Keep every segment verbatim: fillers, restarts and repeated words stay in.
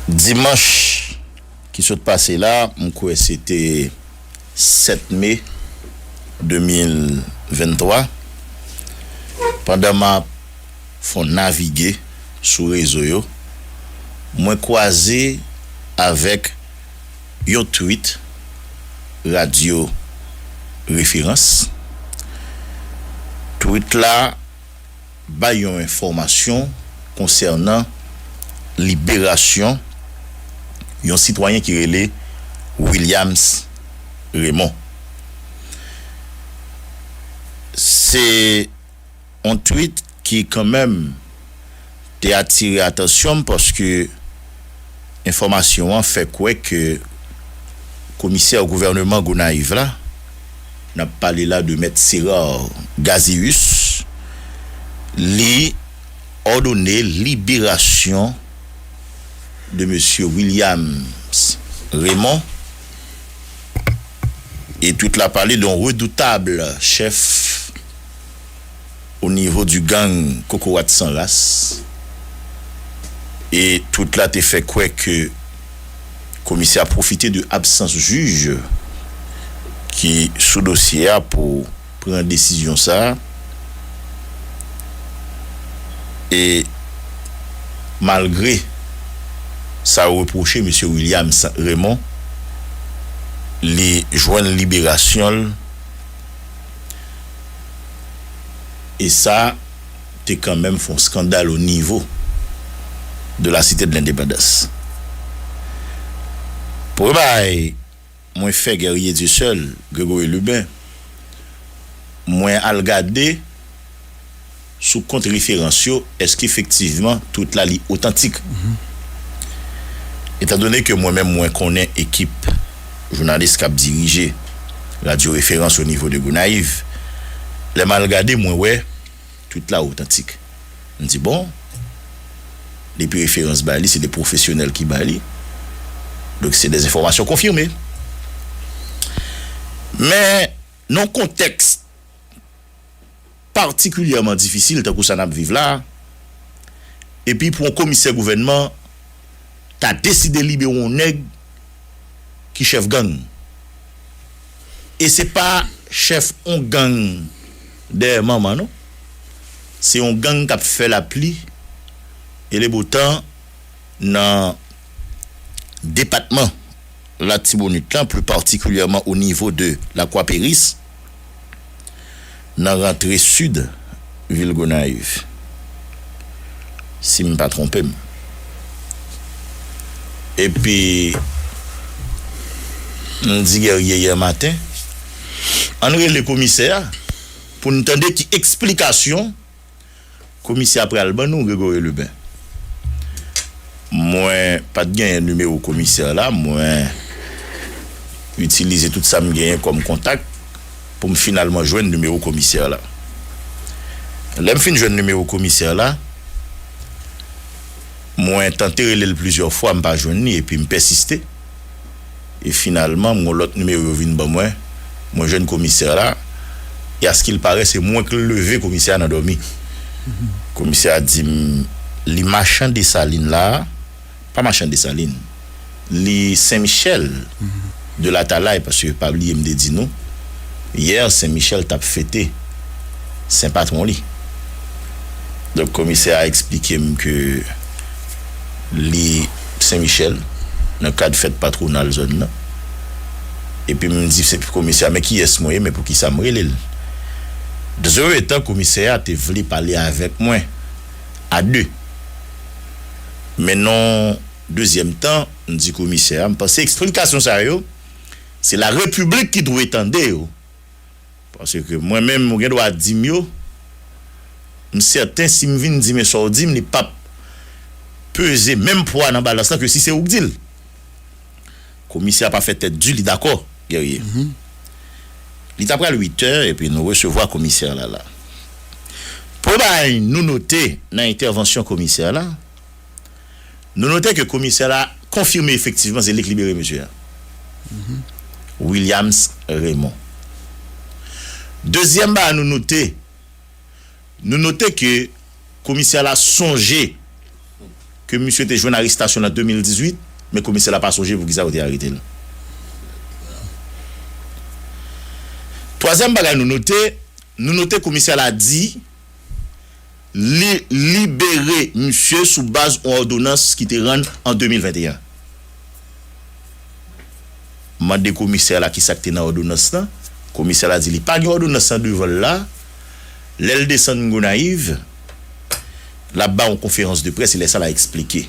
Dimanch ki sot pase la, m kwè se te sèt me de mil venntwa, pandan m ap fè yon navige sou rezo yo, mwen kwaze avèk yon tweet Radyo Referans. Tweet la bay yon enfòmasyon konsènan liberasyon yon sitwayen ki rele Williams Raymond. Se yon tweet ki kanmenm te atire atansyon m paske enfòmasyon an fè kwè ke komisè gouvèneman Gonayiv la, n ap pale la de Mèt Serard Gazius, li òdone liberasyon de mesye Williams Raymond. E tweet la pale d'un redoutable chef au niveau du gang Kokorat San Ras. E tweet la te fè kwè ke komisè a pwofite de absans jij ki sou dosye a pou pran desizyon sa a. E malgre sa yo repwoche mesye Williams Raymond, li jwenn liberasyon l. E sa te kanmenm fè yon skandal o nivo de la Cité de l'Indépendance. Premye bagay mwen fè, Guerrier Dieuseul, Grégory Lubin, mwen al gade sou kont referans yo, èske efektivman tweet la li otantik. Etandone ke mwen menm mwen konnen ekip jounalis k ap dirije Radyo Referans o nivo de Gonayiv, lè m al gade, mwen wè tweet la otantik. M di, bon, depi referans bay li, se de pwofesyonèl ki bay li. Donk, se de enfòmasyon konfime. Men, nan yon kontèks patikilyèman difisil, tankou sa n ap viv la, epi pou yon komisè gouvènman ta deside libere yon nèg ki chèf gang. E se pa chèf yon gang dèyè manman, non. Se yon gang k ap fè lapli e lebotan nan depatman Latibonit la, pli patikilyèman o nivo de Lakwa Peris, nan rantre sid vil Gonayiv, si m pa twonpe m. Epi, m di Guerrier yè maten, ann rele komisè a pou n tande ki eksplikasyon komisè a pral ban nou, Grégory Lubin. Mwen pa t genyen nimewo komisè la, mwen itilize tout sa m genyen kòm kontak pou m finalman jwenn nimewo komisè la. Lè m fin jwenn nimewo komisè la, mwen tante rele l plizyè fwa, m pa jwenn li, epi m pèsiste. E finalman, m gon lòt nimewo yo vin ban mwen, mwen jwenn komisè la. E askilparè, se mwen k leve komisè a nan dòmi. Komisè a di m, li machan Desalin la, pa machan Desalin, li Sen Michèl de Latalay, paske pa bliye m te di nou, yè Sen Michèl t ap fete Sen Patwon li. Donk, komisè a eksplike m ke li Sen Michèl, nan kad fèt patwonal zòn nan. Epi m di se komisè a, men kiyès mwen ye, men poukisa m rele l? Dezorètan, komisè a te vle pale avèk mwen a de. Men nan dezyèm tan, m di komisè a, m panse eksplikasyon sa yo, se la repiblik ki dwe tande yo. Paske mwen menm, ou gen dwa di m yo, m sèten si m vin di men sa w di m, li p ap peze menm pwa nan balans lan ke si se ou k di l. Komisè a pa fè tèt di, li dakò, Guerrier. Li ta pral uit è, epi nou resevwa komisè a la la. Premye bagay nou note nan entèvansyon komisè a la, nou note ke komisè la konfime efektivman se li k libere mesye a. Williams Raymond. Dezyèm bagay nou note, nou note ke komisè la sonje ke misye te jwenn arestasyon l an de mil dizuit, men komisè la pa sonje poukisa yo te arete l. Twazyèm bagay nou note, nou note komisè la di li libere misye sou baz yon òdonans ki te rann an de mil venteyen. Mande komisè la kisa k te nan òdonans lan. Komisè la di li pa gen òdonans lan devan l la. Lè l desann Gonayiv, l ap bay yon konferans de près, se lè sa l a eksplike.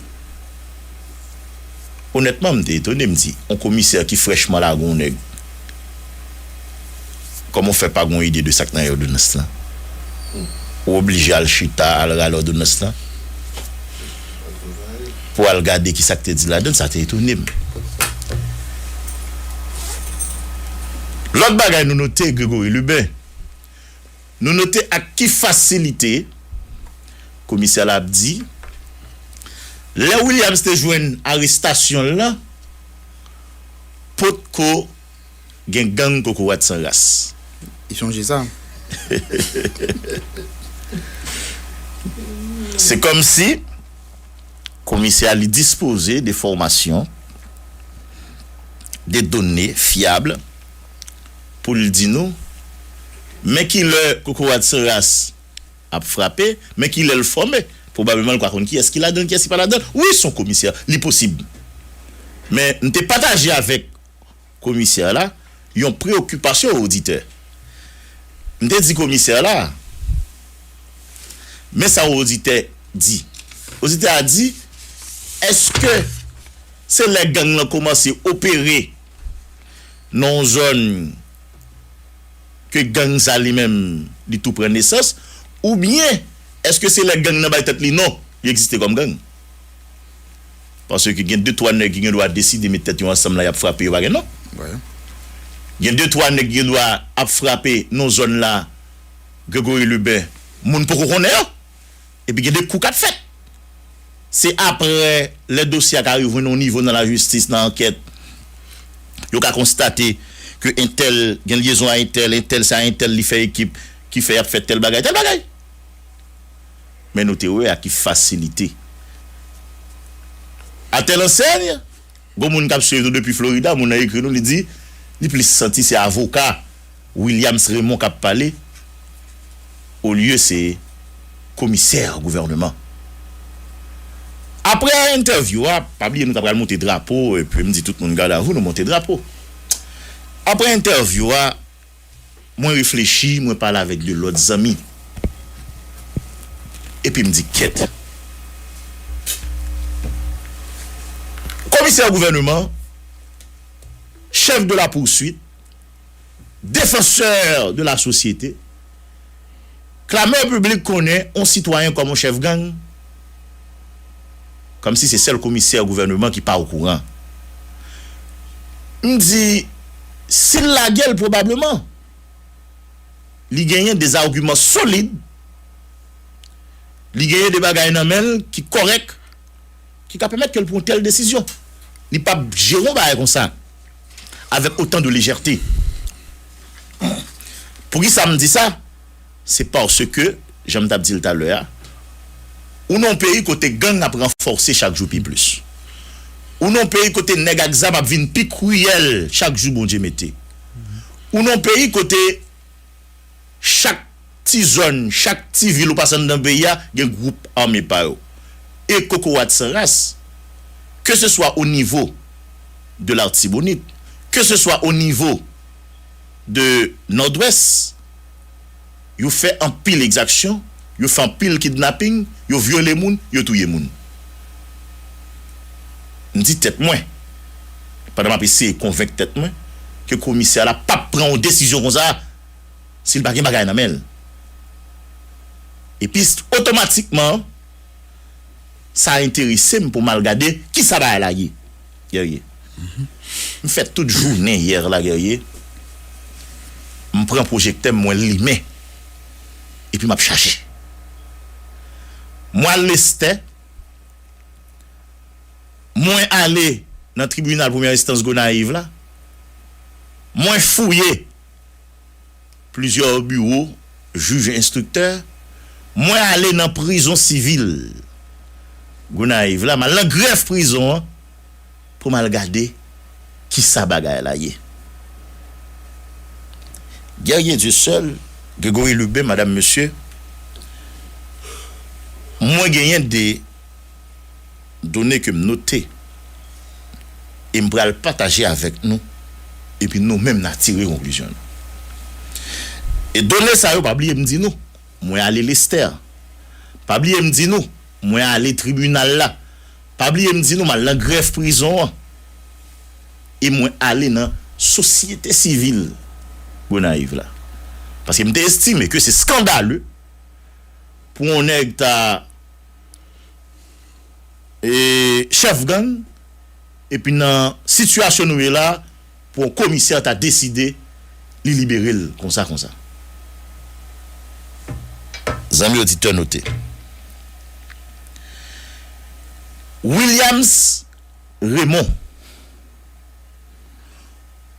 Onètman, m te etone, m di, yon komisè ki frèchman lage yon nèg, kòman w fè pa gen yon ide de sa k nan òdonans lan? Ou oblije al chita, al rale òdonans lan pou al gade ki sa k te di ladan l, sa te etone m. Lòt bagay nou note, Gregory Lubin, nou note ak ki fasilite komisè la ap di, lè Williams te jwenn arestasyon l lan, potko gen gang kokorat san ras. Li sonje sa. Se kòmsi komisè a li dispoze de fòmasyon, de done fyab pou l di nou, men kilè kokorat san ras ap frape, men kilè l fòme. Pwobableman, l ka konn kiyès ki ladan l, kiyès ki pa ladan l. Wi, s on komisè, li posib. Men, m te pataje avèk komisè la yon preyokipasyon oditè. M te di komisè la, men sa oditè di. Oditè a di, èske se lè gang lan kòmanse opere nan yon zòn ke gang sa li menm li tou pran nesans, oubyen èske se lè gang nan bay tèt li non, li egziste kòm gang? Paske gen de twa nèg ki gen dwa deside met tèt yo ansanm la, y ap frape, yo pa gen non. Gen de twa nèg ki gen dwa ap frape nan zòn la, Gregory Lubin, moun poko konnen yo. Epi gen de kou k ap fèt. Se aprè lè dosye a ka rive yon nivo nan lajistis, nan ankèt, yo ka konstate ke entèl gen lyezon a entèl, entèl se a entèl li fè ekip, ki fè y ap fè tèl bagay, tèl bagay. Men nou te wè a ki fasilite. Atèl ansèy, gon moun k ap swiv nou depi Florida, moun nan ekri nou, li di, li plis santi se avoka Williams Raymond k ap pale, olye se komisè gouvèneman. Aprè entèvyou a, pa bliye nou ta pral monte drapo, epi m di tout moun gad a vou, nou monte drapo. Aprè entèvyou a, mwen reflechi, mwen pale avèk de lòt zanmi. Epi m di, kèt. Komisè gouvèneman, chèf de la poursuite, défenseur de la société, klamè piblik konnen yon sitwayen kòm yon chèf gang, kòmsi se sèl komisè gouvèneman ki pa okouran. M di, si l lage l, pwobableman, li genyen de zagiman solid, li genyen de bagay nan men l ki kòrèk, ki ka pèmèt ke l pran yon tèl desizyon. Li p ap jere yon bagay konsa avèk otan de lejète. Poukisa m di sa? Se paske, jan m t ap di l talè a, ou nan yon peyi kote gang ap ranfòse chak jou pi plis. Ou nan yon peyi kote nèg ak zam ap vin pi kriyèl chak jou Bondye mete. Ou nan yon peyi kote chak ti zòn, chak ti vil ou pase anndan peyi a, gen gwoup ame pa yo. E kokorat san ras, ke se swa o nivo de Latibonit, ke se swa o nivo de Nòdwès, yo fè anpil egzaksyon, yo fè anpil kidnaping, yo vyole moun, yo touye moun. M di tèt mwen, pandan m ap eseye konvenk tèt mwen, ke komisè la p ap pran yon desizyon konsa si l pa gen bagay nan men l. Epi, otomatikman, sa enterese m pou m al gade kisa bagay la ye. Guerrier. M fè tout jounen yè la, Guerrier. M pran pwojektè m, mwen limen. Epi m ap chache. Mwen al Lestè. Mwen ale nan tribinal premyè enstans Gonayiv la. Mwen fouye plizyè biwo jij enstriktè. Mwen ale nan prizon sivil. Gonayiv la, m al nan grèf prizon an pou m al gade kisa bagay la ye. Guerrier Dieuseul, Gregory Lubin, madam, mesye, mwen genyen de done ke m note e m pral pataje avèk nou, epi nou menm n a tire konklizyon nou. E done sa yo, pa bliye m di nou, mwen ale Lestè. Pa bliye m di nou, mwen ale tribinal la. Pa bliye m di nou, m al nan grèf prizon an. E mwen ale nan sosyete sivil Gonayiv la. Paske m te estime ke se skandale pou yon nèg ta e, chèf gang, epi nan sitiyasyon nou ye la, pou yon komisè ta deside li libere l konsa konsa. Zanmi oditè, note. Williams Raymond.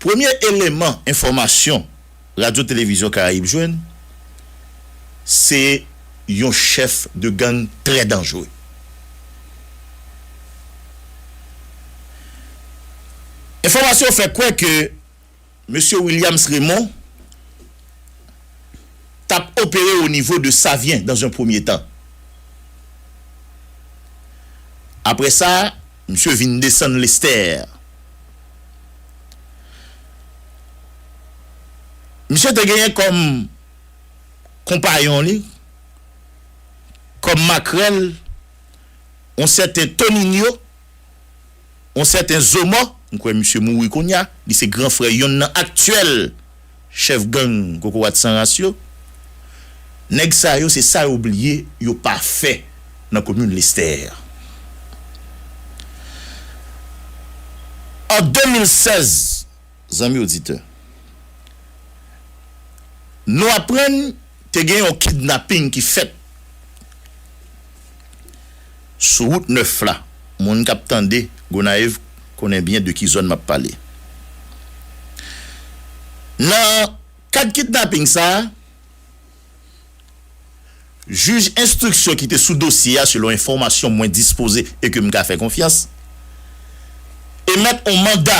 Premye eleman enfòmasyon Radyo Televizyon Karayib jwenn, se yon chèf de gang trè danjre. Enfòmasyon fè kwè ke mesye Williams Raymond t ap opere o nivo de Savyen dans un premier temps. Apre sa, misye vin desann Lestè. Misye te genyen kòm konpayon li, kòm makrèl, yon sèten Toninho, yon sèten Zomò, m kwè misye mouri kounye a, li se gran frè yonn nan aktyèl chèf gang Kokorat San Ras yo. Nèg sa yo, se sa yo bliye, yo pa fè nan komin Lestè. An de mil sèz, zanmi oditè, nou aprann te gen yon kidnaping ki fèt sou wout nèf la. Moun k ap tande Gonayiv konnen byen de ki zòn m ap pale. Nan kad kidnaping sa a, jij enstriksyon ki te sou dosye a, selon enfòmasyon mwen dispoze e ke m ka fè konfyans, emèt yon manda.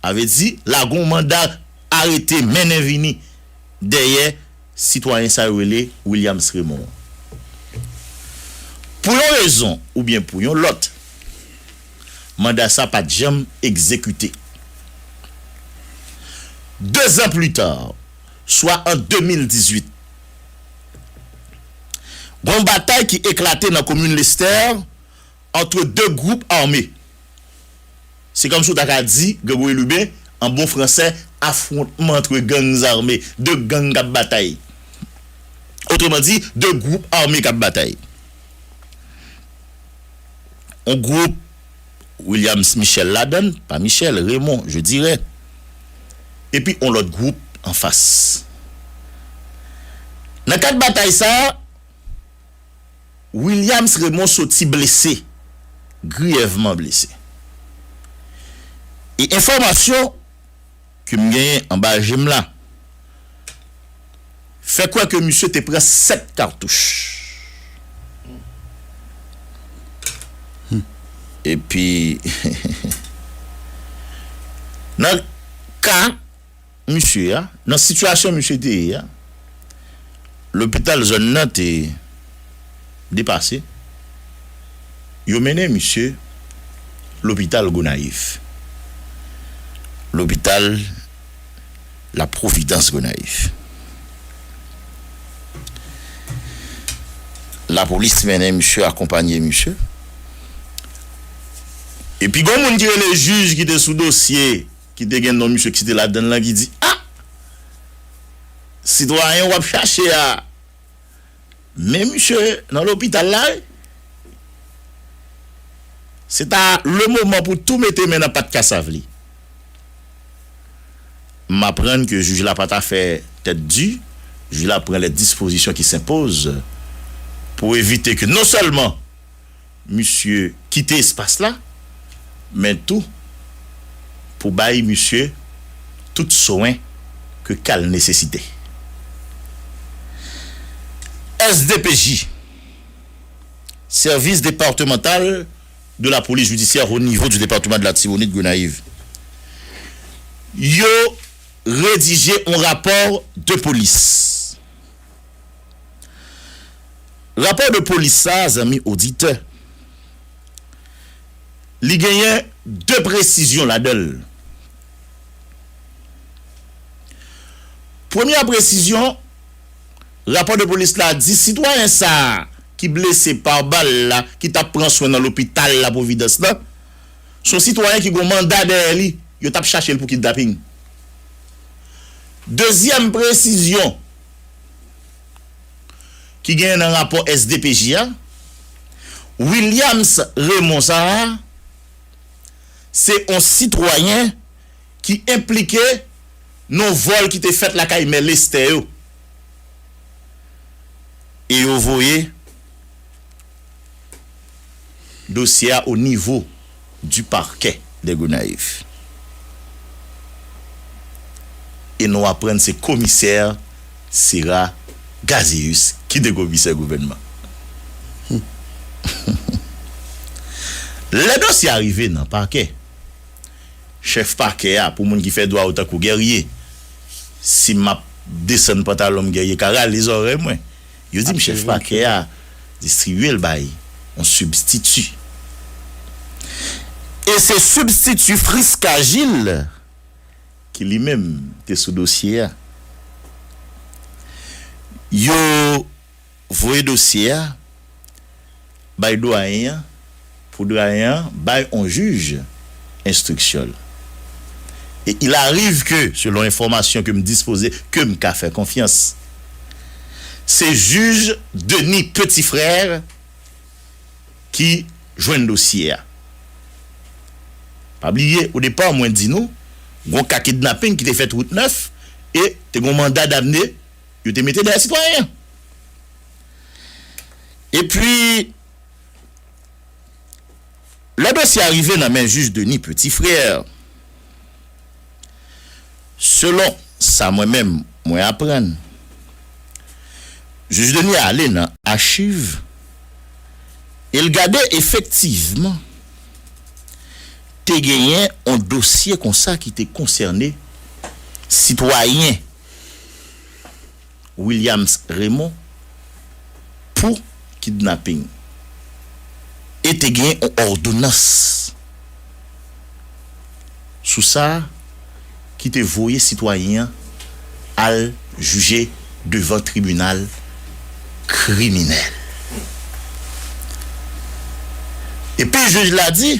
A vle di, lage yon manda arete mennen vini dèyè sitwayen sa yo rele Williams Raymond. Pou yon rezon oubyen pou yon lòt, manda sa pa t janm egzekite. De zan pli ta, swa an de mil dizuit, gon batay ki eklate nan komin Lestè ant de gwoup ame. Se kòmsi w ta ka di, Gregory Lubin, an bon fransè, afwontman ant gang ame, de gang k ap batay. Otreman di, de gwoup ame k ap batay. Yon gwoup, Williams Michel ladan l, pa Michel, Raymond, je dirais. Epi yon lòt gwoup anfas. Nan kad batay sa a, Williams Raymond soti blese, griyèvman blese. E enfòmasyon ke m genyen anba je m la fè kwè ke misye te pran sèt katouch. Epi, nan ka misye a, nan sitiyasyon misye te ye a, lopital zòn nan te depase. Yo mennen misye lopital Gonayiv. Lopital La Providence Gonayiv. Lapolis mennen misye, akonpanye misye. Epi gon moun ki rele jij ki te sou dosye, ki te gen non misye ki te ladan l lan, ki di, "A! Sitwayen w ap chache a, men misye nan lopital la, wi." Se ta le moman pou tou mete men nan pat kasav li. M aprann ke jij la pa ta fè tèt di, jij la pran les dispositions qui s'imposent pou evite ke non sèlman misye kite espas la, men tou pou bay misye tout swen ke ka l nesesite. S D P J, Service départemental de la police judiciaire au niveau du département de l'Artibonite Gonayiv. Yo redije yon rapò de polis. Rapò de polis sa, zanmi oditè, li genyen de presizyon ladan l. Premyè presizyon, rapò de polis la di sitwayen sa a ki blese pa bal la, ki t ap pran swen nan lopital la Pwovidans la, se yon sitwayen ki gen yon manda dèyè li, yo t ap chache l pou kidnaping. Dezyèm presizyon ki genyen nan rapò S D P J a, Williams Raymond sa a, se yon sitwayen ki enplike nan vòl ki te fèt lakay mè Lestè yo. E yo voye dosye a o nivo du parquet de Gonayiv. E nou aprann se komisè Sera Gazeus ki te komisè gouvènman. Lè dosye a rive nan pakè, chèf pakè a, pou moun ki fè dwa yo tankou Guerrier, si m ap desann pantalon m, Guerrier ka rale zòrèy mwen. Yo di m chèf pakè a distribye l bay yon sibstiti. E se sibstiti Frisca Gilles ki li menm te sou dosye a. Yo voye dosye a bay dwayen an, pou dwayen an bay yon jij enstriksyon l. E il arrive que, selon enfòmasyon ke m dispoze, ke m ka fè konfyans, se jij Denis Petit Frère ki jwenn dosye a. Pa bliye, o depa, mwen di nou, gon ka kidnaping ki te fèt wout nèf e te gon manda damne yo te mete dèyè sitwayen an. Epi, lè dosye a rive nan men jij Denis Petit Frère, selon sa mwen menm mwen aprann, jij Denis ale nan achiv e l gade efektivman te genyen yon dosye konsa ki te konsène sitwayen Williams Raymond pou kidnaping. E te gen yon òdonans sou sa ki te voye sitwayen an al jije devan tribinal kriminèl. Epi jij la di,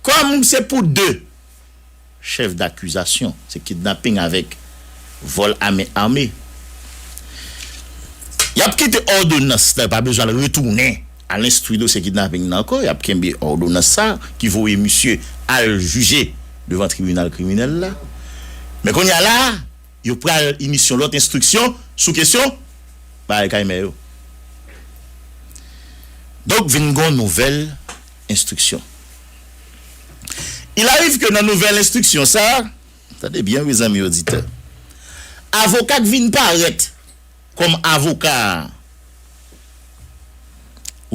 kòm se pou de chèf dakizasyon, se kidnaping avèk vòl a men ame. Y ap kite òdonans la, pa bezwen al retounen al enstwi dosye kidnaping nan ankò. Y ap kenbe òdonans sa ki voye misye al jije devan tribinal kriminèl la. Men kounye a la, yo pral inisye yon lòt enstriksyon sou kesyon bagay kay mè yo. Donk, vin gon nouvèl enstriksyon. Il arrive que nan nouvèl enstriksyon sa, tande byen wi zanmi oditè, avoka k vin parèt kòm avoka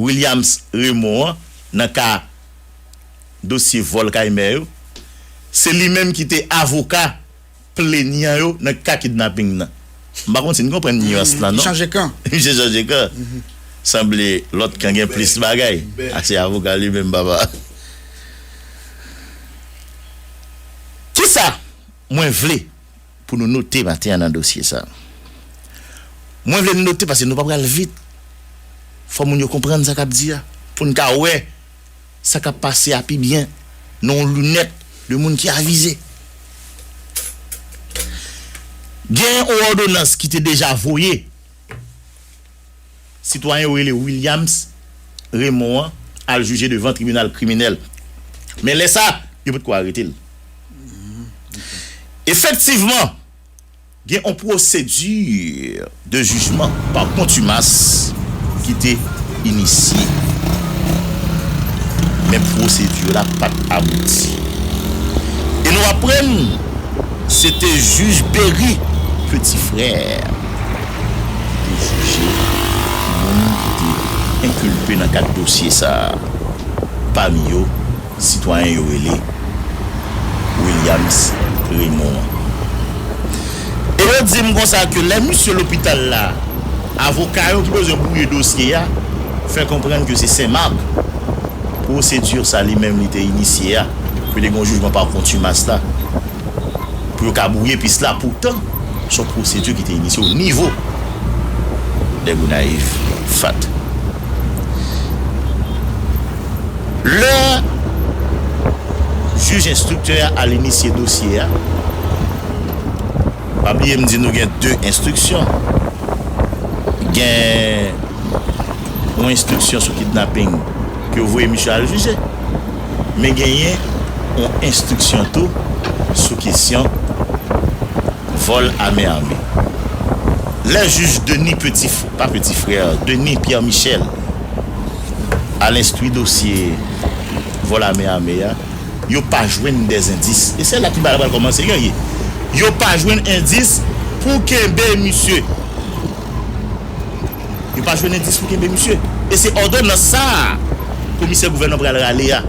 Williams Raymond an nan ka dosye vòl kay mè yo, se li menm ki te avoka plenyan yo nan ka kidnaping nan. M pa konn si n konprann nyans lan, non? Chanje kan. Misye chanje kan. Sanble lòt kan gen plis bagay. A se avoka li menm, papa. Kisa mwen vle pou nou note maten an nan dosye sa? Mwen vle nou note paske nou pa pral vit. Fò moun yo konprann sa k ap di a. Pou n ka wè sa k ap pase a pi byen nan yon linèt de moun ki avize. Gen yon òdonans ki te deja voye sitwayen yo rele Williams Raymond an al jije devan tribinal kriminèl. Men lè sa, yo potko arete l. Efektivman, gen yon pwosedi de jijman pa kontimas ki te inisye. Men pwosedi la pa t abouti. E nou aprann se te jij Berry Petit Frère ki te jije moun ki te enkilpe nan kad dosye sa a. Pami yo, sitwayen yo rele Williams Raymond an. E yo di m konsa ke lè misye lopital la, avoka yo ki bezwen bwouye dosye a, fè konprann ke se Senmak, pwosedi sa li menm li te inisye a, pou te gen yon jijman pa kontimas la, pou yo ka bwouye pis la. Poutan, se yon pwosedi ki te inisye o nivo dè Gonayiv, fat. Lè jij enstriktè a al inisye dosye a, pa bliye m di nou gen de enstriksyon. Gen yon enstriksyon sou kidnaping ke yo voye misye al jije, men genyen yon enstriksyon tou sou kesyon vòl a men ame. Lè jij Denis Petit, pa Petit Frère, Denis Pierre Michel al enstwi dosye vòl a men ame a, yo pa jwenn dèzendis. E se la ki bagay la pral kòmanse, yo ye. Yo pa jwenn endis pou kenbe misye. Yo pa jwenn endis pou kenbe misye. E se òdonans sa a komisè gouvènman pral rale a.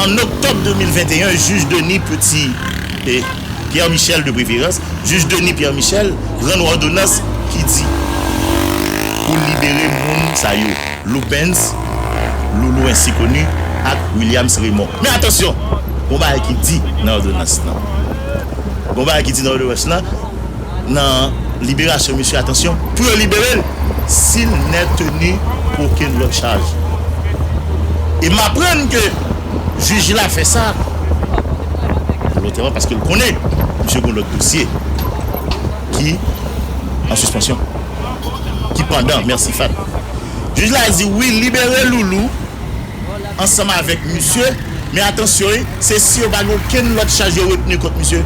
An oktòb de mil venteyen, jij Denis Petit, e Pierre Michel de préférence, jij Denis Pierre Michel rann yon òdonans ki di pou libere moun sa yo, Loubens, Loulou ensi koni, ak Williams Raymond. Men atansyon, gon bagay ki di nan òdonans lan. Gon bagay ki di nan òdonans lan, nan liberasyon misye, atansyon, pou yo libere l, s'il n'est tenu pour aucune autre charge. E m aprann ke jij la fè sa volontèman paske l konnen misye gen lòt dosye ki an sispansyon, ki pandan, mèsi Fat. Jij la di wi, libere Loulou ansanm avèk misye, men atansyon wi, se si yo pa gen okenn lòt chaj yo retni kont misye.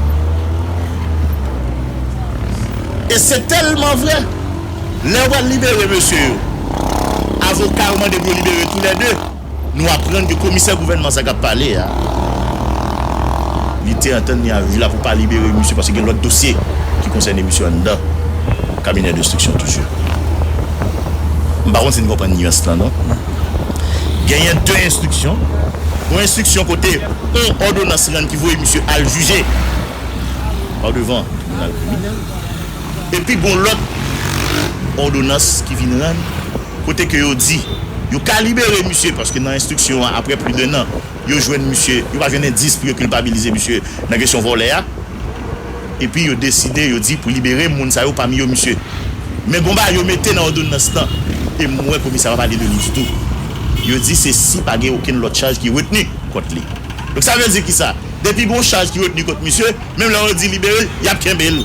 E se tèlman vre, lè yo pral libere mesye yo, avoka yo mande pou yo libere toulède. Nou aprann ke komisè gouvènman sa k ap pale a, li te antann li ak jij la pou pa libere misye paske gen lòt dosye ki konsène misye anndan kabinè denstriksyon toujou. M pa konn si n konprann nyans lan, non. Genyen de enstriksyon. Yon enstriksyon kote yon òdonans rann ki voye misye al jije pa devan tribinal kriminèl. Epi gon lòt òdonans ki vin rann kote ke yo di yo ka libere misye paske nan enstriksyon an, apre plis de nan, yo jwenn misye, yo pa jwenn endis pou yo kilpabilize misye nan kesyon vòlè a. Epi yo deside, yo di pou libere moun sa yo, pami yo misye. Men gon bagay yo mete nan òdonans lan, e m wè komisè pa pale de li ditou. Yo di se si pa gen okenn lòt chaj ki retni kont li. Donk sa vle di kisa? Depi gon chaj ki retni kont misye, menm lè yo di libere l, y ap kenbe l.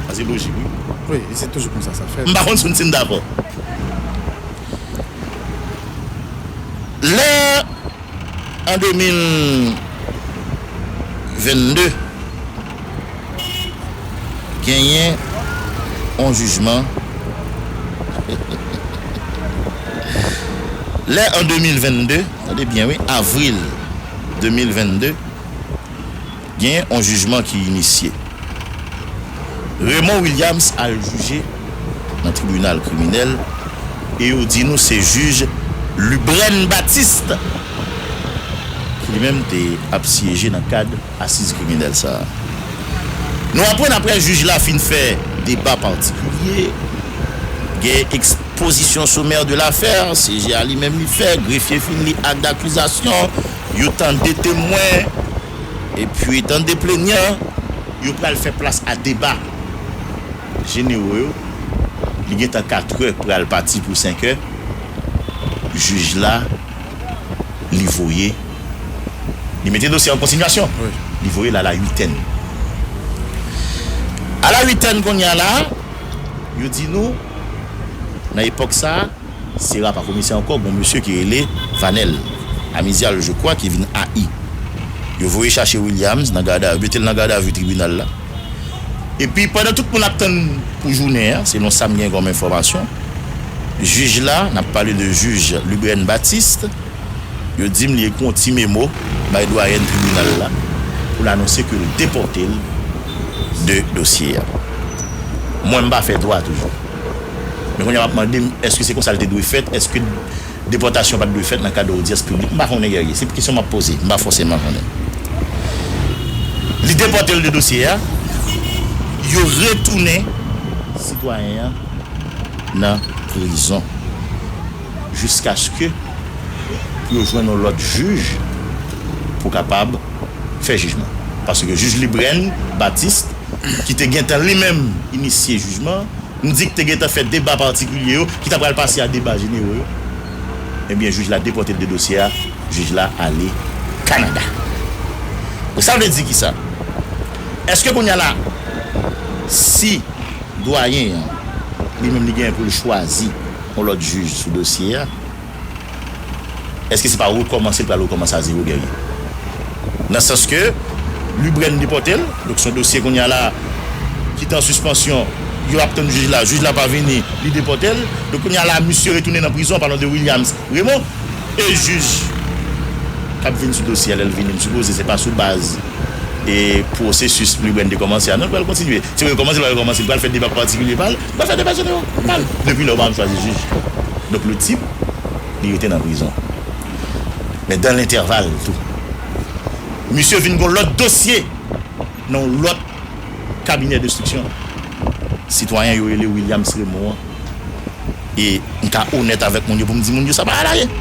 Sa se lojik, wi. Wi, e se toujou konsa sa fèt. M pa konn si n dakò. Lè an de mil vennde, genyen yon jijman. Lè an de mil vennde, tande byen wi, avril de mil vennde, genyen yon jijman ki inisye. Raymond Williams al jije nan tribinal kriminèl e yo di nou se jij Lubrène Baptiste ki li menm te ap syeje nan kad asiz kriminèl sa a. Nou aprann apre jij la fin fè deba patikilye, gen ekspozisyon somè de lafè, C J A li menm li fè, grefye fin li ak dakizasyon, yo tande temwen, epi tande plenyan, yo pral fè plas a deba jenero yo. Li gentan katrè, pral pati pou senkè. Jij la, li voye, li mete dosye an konsinyasyon. Wi. Li voye l a la uitèn. A la uitèn kounye a la, yo di nou, nan epòk sa a, Sera pa komisè ankò, gon mesye ki rele Vanel Amizial, je crois, ki vin A I. Yo voye chache Williams nan gadavi, mete l nan gadavi tribinal la. Epi, pandan tout moun ap tann pou jounen an, selon sa m gen kòm enfòmasyon, jij la, n ap pale de jij Lubrène Baptiste, yo di m li ekri yon ti memo bay dwayèn tribinal la pou l anonse ke l depòte l de dosye a. Mwen, m pa fè dwa toujou. Men kounye a w ap mande m, èske se konsa l te dwe fèt? Èske depòtasyon pa t dwe fèt nan kad odyans piblik? M pa konnen, Guerrier. Se kesyon m ap poze. M pa fòseman konnen. Li depòte l de dosye a, yo retounen sitwayen an nan prizon jiskaske pou yo jwenn yon lòt jij pou kapab fè jijman. Paske jij Libren Baptiste, ki te gentan li menm inisye jijman, m di k te gentan fè deba patikilye yo ki ta pral pase a deba jenero yo. Ebyen, jij la depòte l de dosye a, jij la ale Kanada. Donk, sa vle di kisa? Èske kounye a la, si dwayen an, li menm li genyen pou l chwazi yon lòt jij sou dosye a, èske se pa rekòmanse l pral rekòmanse a zewo, Guerrier? Nan sans ke Libren depòte l, donk se yon dosye kounye a la ki te an sispansyon, yo ap tann jij la, jij la pa vini, li depòte l. Donk kounye a la, misye retounen nan prizon, an palan de Williams Raymond, e jij k ap vin sou dosye a, lè l vini, m sipoze se pa sou baz e pwosesis Libren te kòmanse a, non, l pral kontinye. Si l rekòmanse, l pral rekòmanse, l pral fè deba patikilye pa l, l pral fè deba jeneral pa l. Depi lè w pa ap chwazi jij. Donk, le tip, li rete nan prizon. Men dan lentèval tou, misye vin gon lòt dosye nan yon lòt kabinè denstriksyon. Sitwayen yo rele Williams Raymond an. E m ka onèt avèk moun yo pou m di moun yo sa pa al ayen.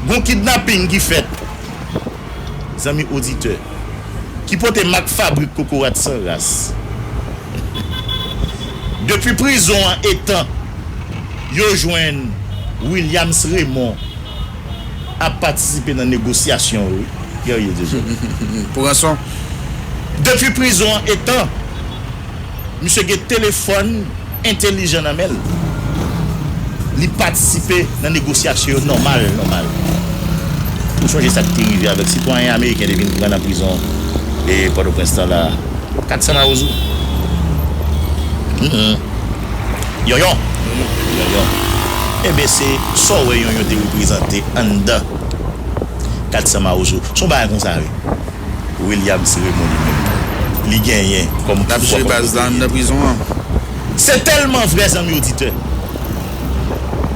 Gon kidnaping ki fèt, zanmi oditè, ki pote mak fabrik kokorat san ras. Depi prizon an etan yo jwenn Williams Raymond ap patisipe nan negosyasyon yo, wi. Guerrier Dieudonné. Pou ranson. Depi prizon an etan, misye gen telefòn entèlijan nan men l. Li patisipe nan negosyasyon yo nòmal, nòmal. Ou sonje sa k te rive avèk sitwayen ameriken te vin pran nan prizon e Pòtoprens lan la? Kat san Mawozo. Mm-mm. Yonyon. Yonyon. Enben, se sa w wè Yonyon te reprezante anndan kat san Mawozo. Se yon bagay konsa, wi. Williams Raymond li menm, li genyen kòm pouvwa, kòm otorite. L ap jwe baz la anndan prizon an. Se tèlman vrè, zanmi oditè.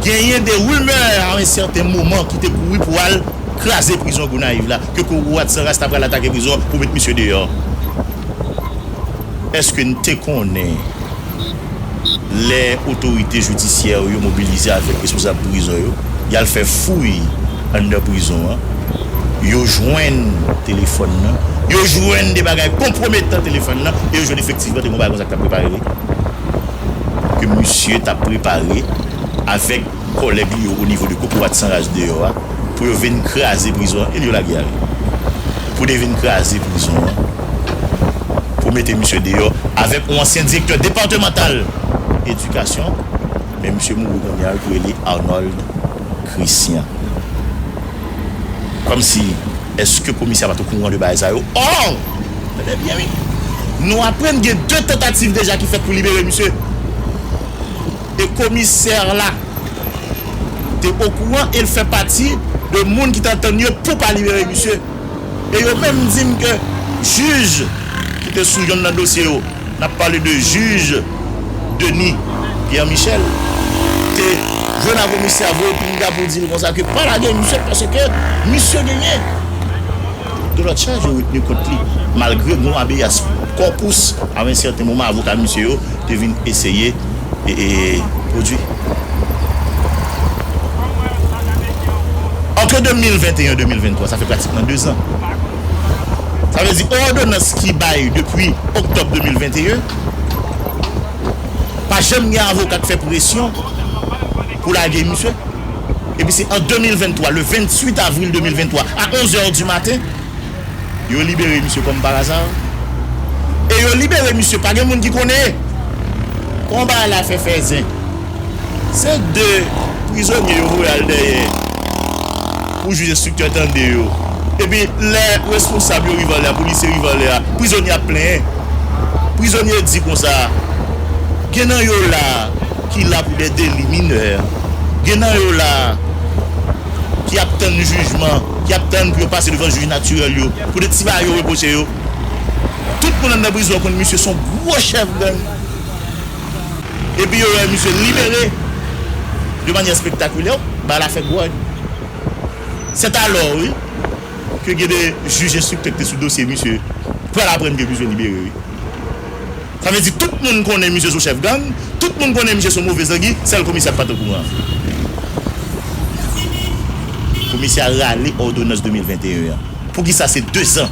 Genyen de rimè a yon sèten moman ki te kouri pou al kraze prizon Gonayiv la, ke kokorat san ras ta pral atake prizon pou met misye deyò. Èske n te konnen lè otorite jidisyè yo mobilize avèk responsab prizon yo, y al fè fouy anndan prizon an, yo jwenn telefòn nan, yo jwenn de bagay konpwometan telefòn nan, e yo jwenn efektivman te gen yon bagay konsa k t ap prepare li, ke misye t ap prepare avèk kòlèg li yo o nivo de kokorat san ras deyò a, pou yo vin kraze prizon an, e yo lage a wi. Pou yo vin kraze prizon an, pou mete misye deyò avèk yon ansyen direktè depatmantal edikasyon, men misye mouri kounye a, ki rele Arnold Christian. Kòmsi, èske komisè a pa t okouran de bagay sa yo? Ò! Tande byen, wi. Nou aprann gen de tantativ deja ki fèt pou libere misye. E komisè la te okouran e l fè pati de moun ki t antann yo pou pa libere misye. E yo menm di m ke jij ki te sou yonn nan dosye yo, n ap pale de jij Denis Pierre Michel, te jwenn ak komisè a voye pinga pou di l konsa ke pa lage misye paske misye genyen de lòt chaj yo retni kont li, malgre gon habeas corpus a yon sèten moman avoka misye yo te vin eseye e, e, pwodui. Ant de mil venteyen e de mil venntwa, sa fè pratikman de zan. Sa vle di, òdonans ki bay depi oktòb de mil venteyen, pa janm gen avoka k fè presyon pou lage misye. Epi se an de mil venntwa, le venntuit avril de mil venntwa, a onz è di maten, yo libere misye kòm pa aza. E yo libere misye, pa gen moun ki konnen. Kòman bagay la fè fè zen? Se de prizonye yo voye al dèyè pou jij enstriktè tande yo. Epi lè responsab yo rive anlè a, polisye rive anlè a, prizonye ap plenyen. Prizonye di konsa, gen nan yo la ki la pou de deli minè. Gen nan yo la ki ap tann jijman, ki ap tann pou yo pase devan jij natirèl yo, pou de ti bagay yo repwoche yo. Tout moun anndan prizon an konn misye se yon gwo chèf gang. Epi yo wè misye libere de manyè espektakilè, bagay la fè gwòg. Sètalò, wi, ke gen de jij enstriktè ki te sou dosye misye pral aprann ke misye libere, wi. Sa vle di tout moun konnen misye se yon chèf gang, tout moun konnen misye se yon move zangi, sèl komisè k pa t okouran. Komisè a rale òdonans de mil venteyen an. Poukisa se dezan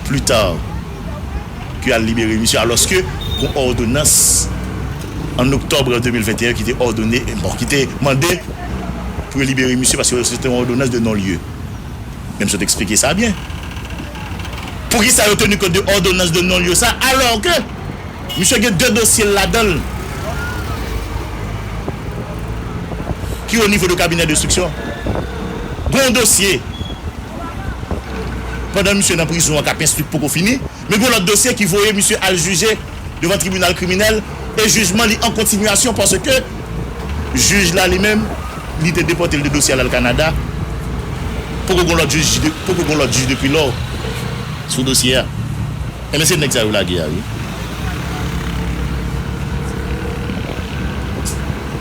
pli ta ke y al libere misye, alòske gon òdonans an oktòb de mil venteyen ki te òdone, bon, ki te mande pou yo libere misye paske se te yon òdonans de non-lye. Men m sot eksplike sa byen. Poukisa yo teni kont de òdonans de non-lye sa, alò ke misye gen de dosye l ladan l ki o nivo de kabinè de enstriksyon? Gon dosye pandan misye nan prizon an k ap enstwi k poko fini, men gon lòt dosye ki voye misye al jije devan tribinal kriminèl e jijman li an kontinyasyon paske jij la li menm, li te depòte l de dosye a l al Kanada. Poko gon lòt jij, poko gon lòt jij depi lò sou dosye a. Enben, se nèg sa yo lage a, wi.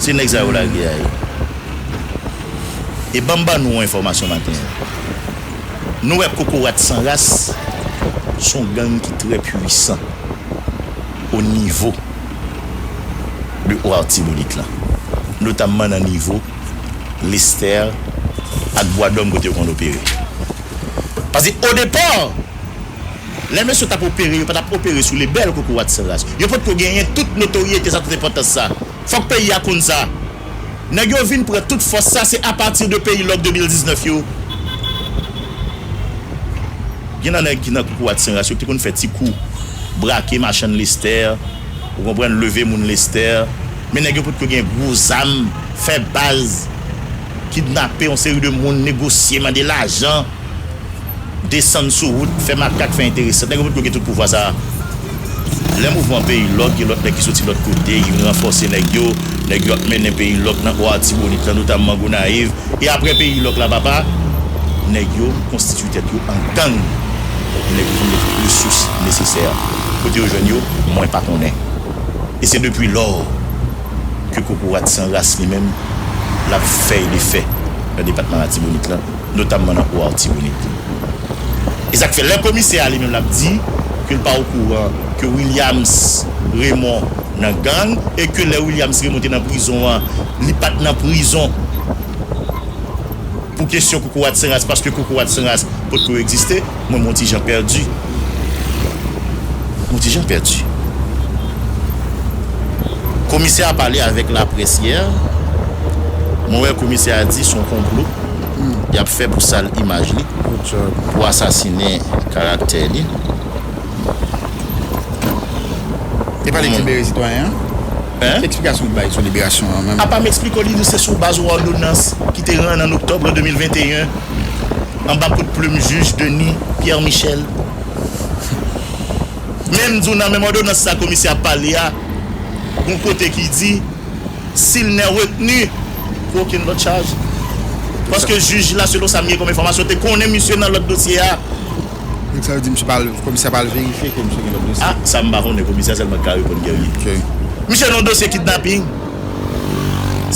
Se nèg sa yo lage a, wi. E ban m ban nou yon enfòmasyon maten an. Nou wè Kokorat San Ras se yon gang ki trè pwisan o nivo de Artibonit lan, notamman nan nivo Lestè ak Bwadòm kote yo konn opere. Paske o depa, lè mesye t ap opere, yo pa t ap opere sou lebèl Kokorat San Ras. Yo potko genyen tout notoryete sa, tout enpòtans sa. Fòk peyi a konn sa. Nèg yo vin pran tout fòs sa, se apati de peyi lòk de mil diznèf yo. Gen nan nèg ki nan Kokorat San Ras yo ki te konn fè ti kou, brake machann Lestè, ou konprann, leve moun Lestè. Men nèg yo potko gen gwo zam, fè baz, kidnape yon seri de moun, negosye, mande lajan, desann sou wout, fè makak, fè enteresan. Nèg yo potko gen tout pouvwa sa a. Lè mouvman peyi lòk, gen lòt nèg ki soti lòt kote, ki vin ranfòse nèg yo. Nèg yo ap mennen peyi lòk nan Artibonit lan, notamman Gonayiv. E apre peyi lòk la, papa, nèg yo konstitye tèt yo an gang. Nèg yo vin met resous nesesè. Kote yo jwenn yo, mwen pa konnen. E se depi lò ke Kokorat San Ras li menm, l ap fè e defè nan depatman Latibonit lan, notamman nan Wo Latibonit. E sa k fè lè komisè a li menm l ap di ke l pa okouran ke Williams Raymond nan gang e ke lè Williams Raymond te nan prizon an, li pa t nan prizon pou kesyon Kokorat San Ras, paske Kokorat San Ras potko egziste, mwen, m on ti jan pèdi. M on ti jan pèdi. Komisè a pale avèk laprès yè. Mwen wè komisè a di se yon konplo y ap fè pou sal imaj li, pou asasinen karaktè li. E pa li ki libere sitwayen an? Hein? Ki eksplikasyon w bay sou liberasyon an menm? Apa m eksplike w, li di se sou baz yon òdonans ki te rann an oktòb de mil venteyen, anba kout plim jij Denis Pierre Michel. Men m di w nan menm òdonans sa komisè ap pale a, gon kote ki di, s'il n'est retenu pour aucune autre charge. Paske jij la, selon sa m gen kòm enfòmasyon, te konnen misye nan lòt dosye a. Donk sa vle di misye pa al, komisè pa al verifye ke misye gen lòt dosye? Ah, sa m pa konnen, komisè sèlman ki ka reponn Guerrier. Ok. Misye nan yon dosye kidnaping.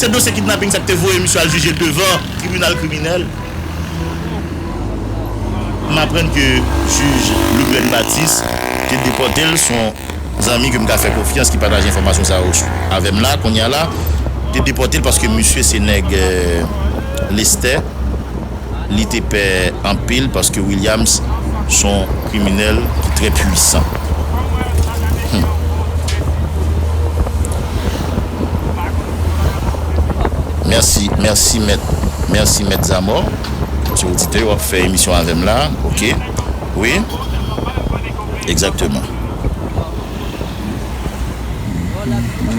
Se dosye kidnaping sa ki te voye misye al jije devan tribinal kriminèl. M aprann ke jij Lugren Baptiste te depòte l, se yon zanmi ke m ka fè konfyans ki pataje enfòmasyon sa yo avè m la, kounye a la, te depòte l paske misye se nèg, euh, Lestè. Li te pè anpil paske Williams se yon kriminèl ki trè pwisan. Hmm. Mèsi, mèsi, mèt, mèsi, mèt Zamò. Se oditè yo ap fè emisyon avè m la, ok. Wi, egzakteman.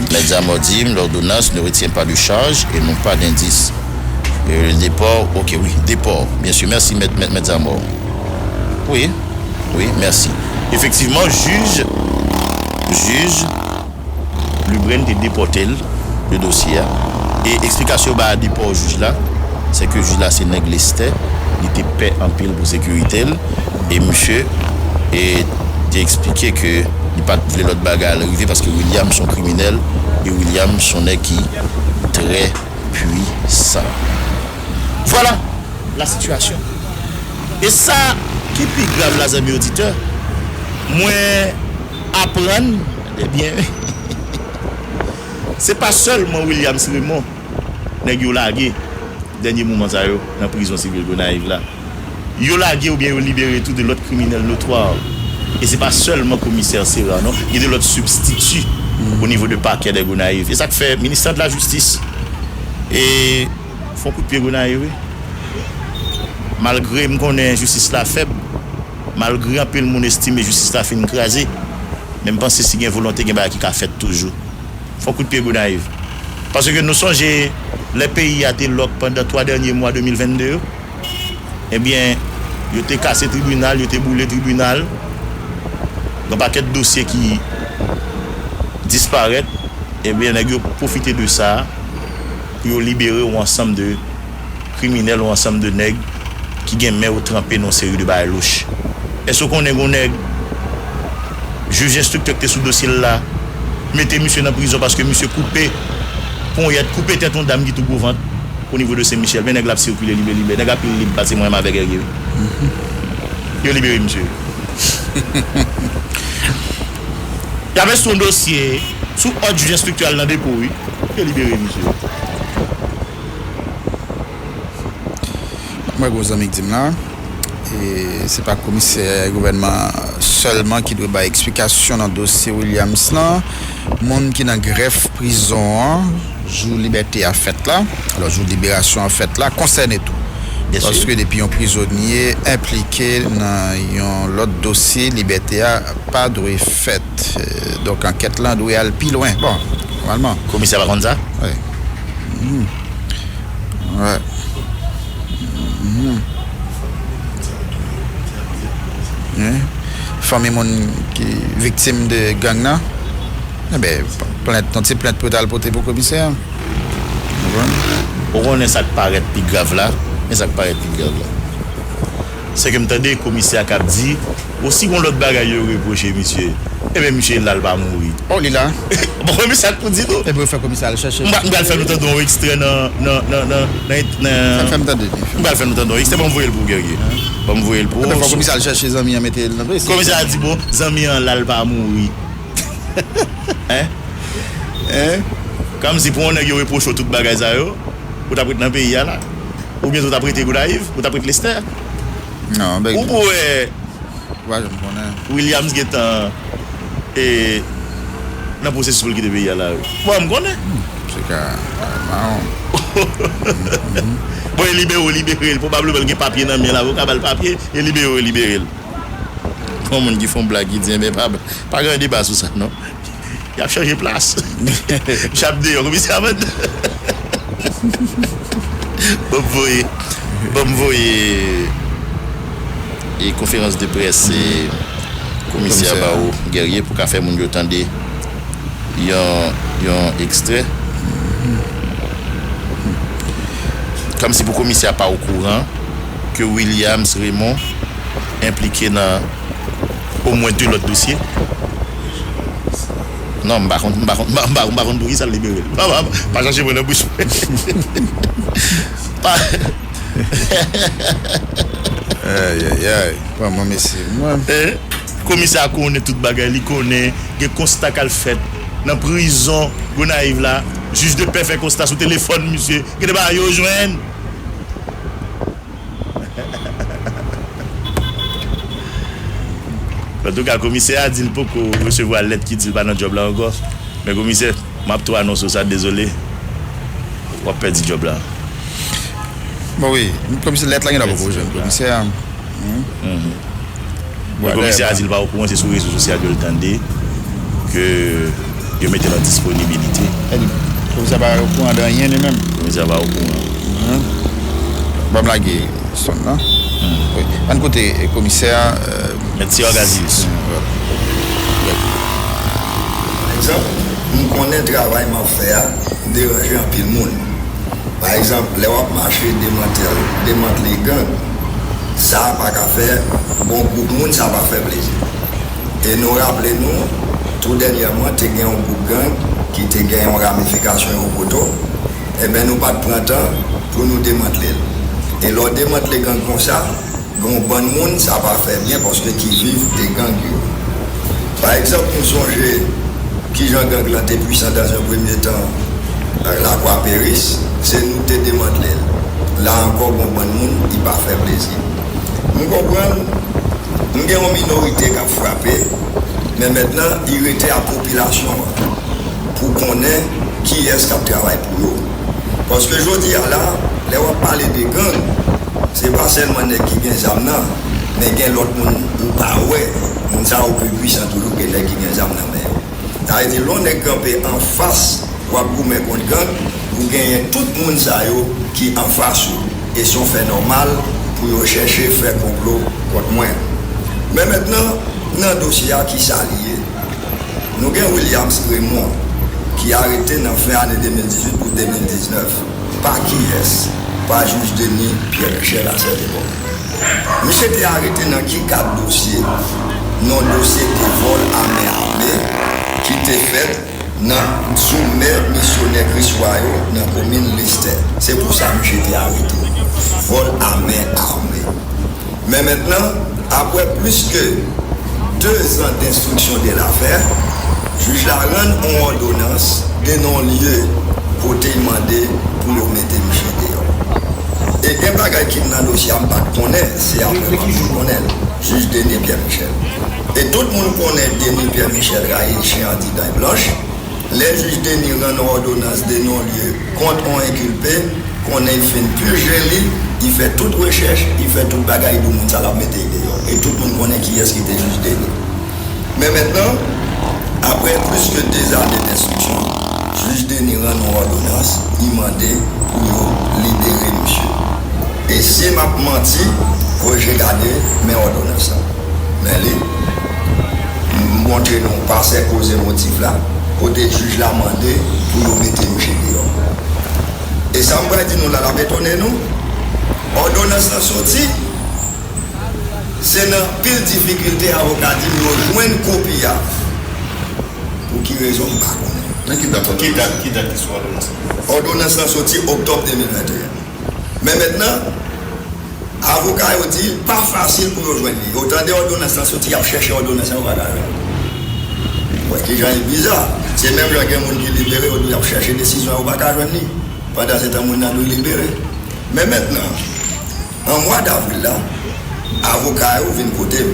Mèt Zamò di m, l'ordonnance ne retient pas de charge et non pas d'indice. Euh, le déport, ok, wi, déport, bien sûr. Merci, mèt, mèt, mèt Zamò. Wi, wi, mèsi. Efektivman, jij, jij Lubren te depòte l de dosye a. E eksplikasyon yo bay a depò jij la, se ke jij la se nèg Lestè, li te pè anpil pou sekirite l, e misye, e, te eksplike ke Li pa t vle lòt bagay al rive paske William se yon kriminèl e William se yon nèg ki trè pwisan. Vwala la sitiyasyon. E sa ki pi grav la, zanmi oditè, mwen aprann, ebyen, se pa sèlman Williams Raymond nèg yo lage dènye moman sa yo nan prizon sivil Gonayiv la. Yo lage oubyen yo libere tou de lòt kriminèl notwa. E se pa sèlman komisè Serard non, gen de lòt sibstiti o nivo de pakè de Gonayiv. E sa k fè ministè de la jistis e fè yon kout pye Gonayiv, wi. Malgre m konnen jistis la fèb, malgre anpil moun estime jistis la fin kraze, men m panse si gen volonte, gen bagay ki ka fèt toujou. Fè yon kout pye Gonayiv. Paske nou sonje lè peyi a te lòk pandan twa dènye mwa de mil vennde yo, ebyen, yo te kase tribinal, yo te boule tribinal, gen pakèt dosye ki disparèt, ebyen, nèg yo pwofite de sa pou yo libere yon ansanm de kriminèl, yon ansanm de nèg ki gen men yo tranpe nan yon seri de bagay louch. Èske w konnen gen yon nèg, jij enstriktè ki te sou dosye l la, mete misye nan prizon paske misye koupe ponyèt, koupe tèt yon dam ki tou gwo vant o nivo de Sen Michèl. Men nèg la ap sikile libe libe. Nèg la pi lib pase mwen menm avèk Guerrier, wi. Yo libere misye. Y ap enstwi yon dosye sou òd jij enstriktè al nan depo, wi. Yo libere misye. Mwen gen yon zanmi k di m la, e se pa komisè gouvènman sèlman ki dwe bay eksplikasyon nan dosye Williams lan. Moun ki nan grèf prizon an, jou libète a fèt la, alò jou liberasyon an fèt la, konsène tou. Paske depi yon prizonye enplike nan yon lòt dosye, libète a pa dwe fèt. Donk ankèt lan dwe al pi lwen. Bon, nòmalman. Komisè pa konn sa? Wi. Fanmi moun ki viktim de gang nan, enben, plent, yon ti plent pou yo t al pote pou komisè a. Ou konnen sa k parèt pi grav la? Men sa k parèt pi grav la, se ke m tande komisè a k ap di, o, si gen yon lòt bagay yo repwoche misye, enben misye la l pa mouri. O, li la. Bon, men sa k pou di tou. Epi yo fè komisè al chèche. M pral fè nou tande yon ekstrè nan, nan, nan, nan, nan, nan. Fè m tande li. M pral fè nou tande yon ekstrè, ban m voye l pou w, Guerrier. Ban m voye l pou w. Epi fò komisè al chèche zanmi an mete l nan prizon. Komisè a di, bon, zanmi an la l pa mouri. Hein? Hein? Kòmsi pou yon nèg yo repwoche w tout bagay sa yo, ou t ap ret nan peyi a la? Oubyen tou w t ap rete Gonayiv? Ou t ap ret Lestè? Non, bèk. Ou pou wè. Ou pa janm konnen. Williams gentan e nan pwosesis pou l kite peyi a la, wi. Bon, m konnen. Se ka mawon. Bon, e libere w libere l. Pwobableman l gen papye nan men l, avoka ba l papye, e libere w libere l. Gon moun ki fè yon blag ki di, enben, pa, pa gen deba sou sa, non. Y ap chanje plas. Misye ap deyò, komisè a mande. Ban m voye, ban m voye e konferans de près e komisè a ba ou, Guerrier, pou ka fè moun yo tande yon, yon ekstrè. Kòmsi pou komisè a pa okouran ke Williams Raymond enplike nan omwen de lòt dosye. Non, m pa konn, m pa konn, m pa, m pa, m pa konn poukisa l libere l. Pa, pa, pa chache mwen nan bouch mwen. Pa. Ayayay, pran mwen mesye mwen. Eh, komisè a konnen tout bagay, li konnen gen konsta k al fèt nan prizon Gonayiv la. Jij de pè fè konsta sou telefòn misye. Gen de bagay yo jwenn. Antouka, komisè a di l poko resevwa lèt ki di l pa nan djòb la ankò. Men komisè, m ap tou anonse w sa, dezole. W ap pèdi djòb la. Bon, wi, komisè, lèt la genlè poko jwenn komisè a. Men komisè a di l pa okouran, se sou rezo sosyal yo l tande ke yo mete l an disponibilite. Komisè pa okouran de anyen li menm. Komisè pa okouran. Ban m lage sòn nan. Wi. Ann koute komisè a. Mèt Sior Gazius. Pa egzanp, m konnen travay m ap fè a deranje anpil moun. Pa egzanp, lè w ap mache demantle, demantle gang, sa pa ka fè bon gwoup moun, sa pa fè plezi. E nou raple nou, tou dènyèman, te gen yon gwoup gang ki te gen yon ramifikasyon yo poto, enben, nou pa t pran tan pou nou demantle l. E lè w demantle gang konsa, gen yon bann moun sa pa fè byen paske ki viv de gang yo. Pa egzanp, nou sonje kijan gang lan te pwisan dans yon premye tan, Lakwa Peris, se nou te demantle l. La ankò, gen yon bann moun, li pa fè plezi. Nou konprann, nou gen yon minorite k ap frape, men mentnan, li rete a popilasyon an pou konnen kiyès k ap travay pou yo. Paske jodi a la, lè w ap pale de gang, se pa sèlman nèg ki gen zam nan, men gen lòt moun ou pa wè. Moun sa yo pi pwisan toujou ke nèg ki gen zam nan men yo. Sa vle di, lè yon nèg kanpe anfas, w ap goumen kont gang, ou genyen tout moun sa yo ki anfas ou. E se yon fè nòmal pou yo chèche fè konplo kont mwen. Men mentnan, nan dosye a, ki sa li ye? Nou gen Williams Raymond, ki arete nan fen ane de mil dizuit pou de mil diznèf. Pa kiyès? Pa jij Denis Pierre Michel a sèt epòk. Misye te arete nan ki kad dosye? Nan dosye de vòl a men ame ki te fèt nan sou mè misyonè Kriswa yo nan komin Lestè. Se pou sa misye te arete. Vòl a men ame. Men mentnan, apre plis ke de zan denstriksyon de lafè, jij la rann yon òdonans de non-lye kote l mande pou yo mete misye deyò. E gen bagay ki nan dosye a m pa t konnen, se apre m ap vin konnen l. Jij Denis Pierre Michel. E tout moun konnen Denis Pierre Michel rayi chen andidan blanch. Lè jij Denis rann yon òdonans de non-lye kont yon enkilpe, konnen l fin pije li, li fè tout rechèch, li fè tout bagay, li di moun sa l ap mete l deyò. E tout moun konnen kiyès ki te jij Denis. Men mentnan, apre plis ke de zane denstriksyon, jij Denis rann yon òdonans, li mande pou yo libere misye. E si m ap manti, Roger gade, men òdonans lan. Men li, m montre nou pase koze motif la, kote jij la mande pou yo mete misye deyò. E sa m pral di nou la, l ap etone nou. Òdonans lan soti, se nan pil difikilte avoka di m yo jwenn kopi a. Pou ki rezon, m pa konnen. Nan ki dat? Ki dat, ki dat ki sou òdonans lan? Òdonans lan soti oktòb de mil venteyen. Men mentnan, avoka yo di l pa fasil pou yo jwenn li. Yo tande òdonans lan soti, y ap chèche òdonans lan, yo pa ka jwenn li. Wè kijan li biza. Se menm jan gen moun ki libere, yo di y ap chèche desizyon, yo pa ka jwenn li. Pandansetan, moun nan dwe libere. Men mentnan, an mwa davril la, avoka yo vin kote m.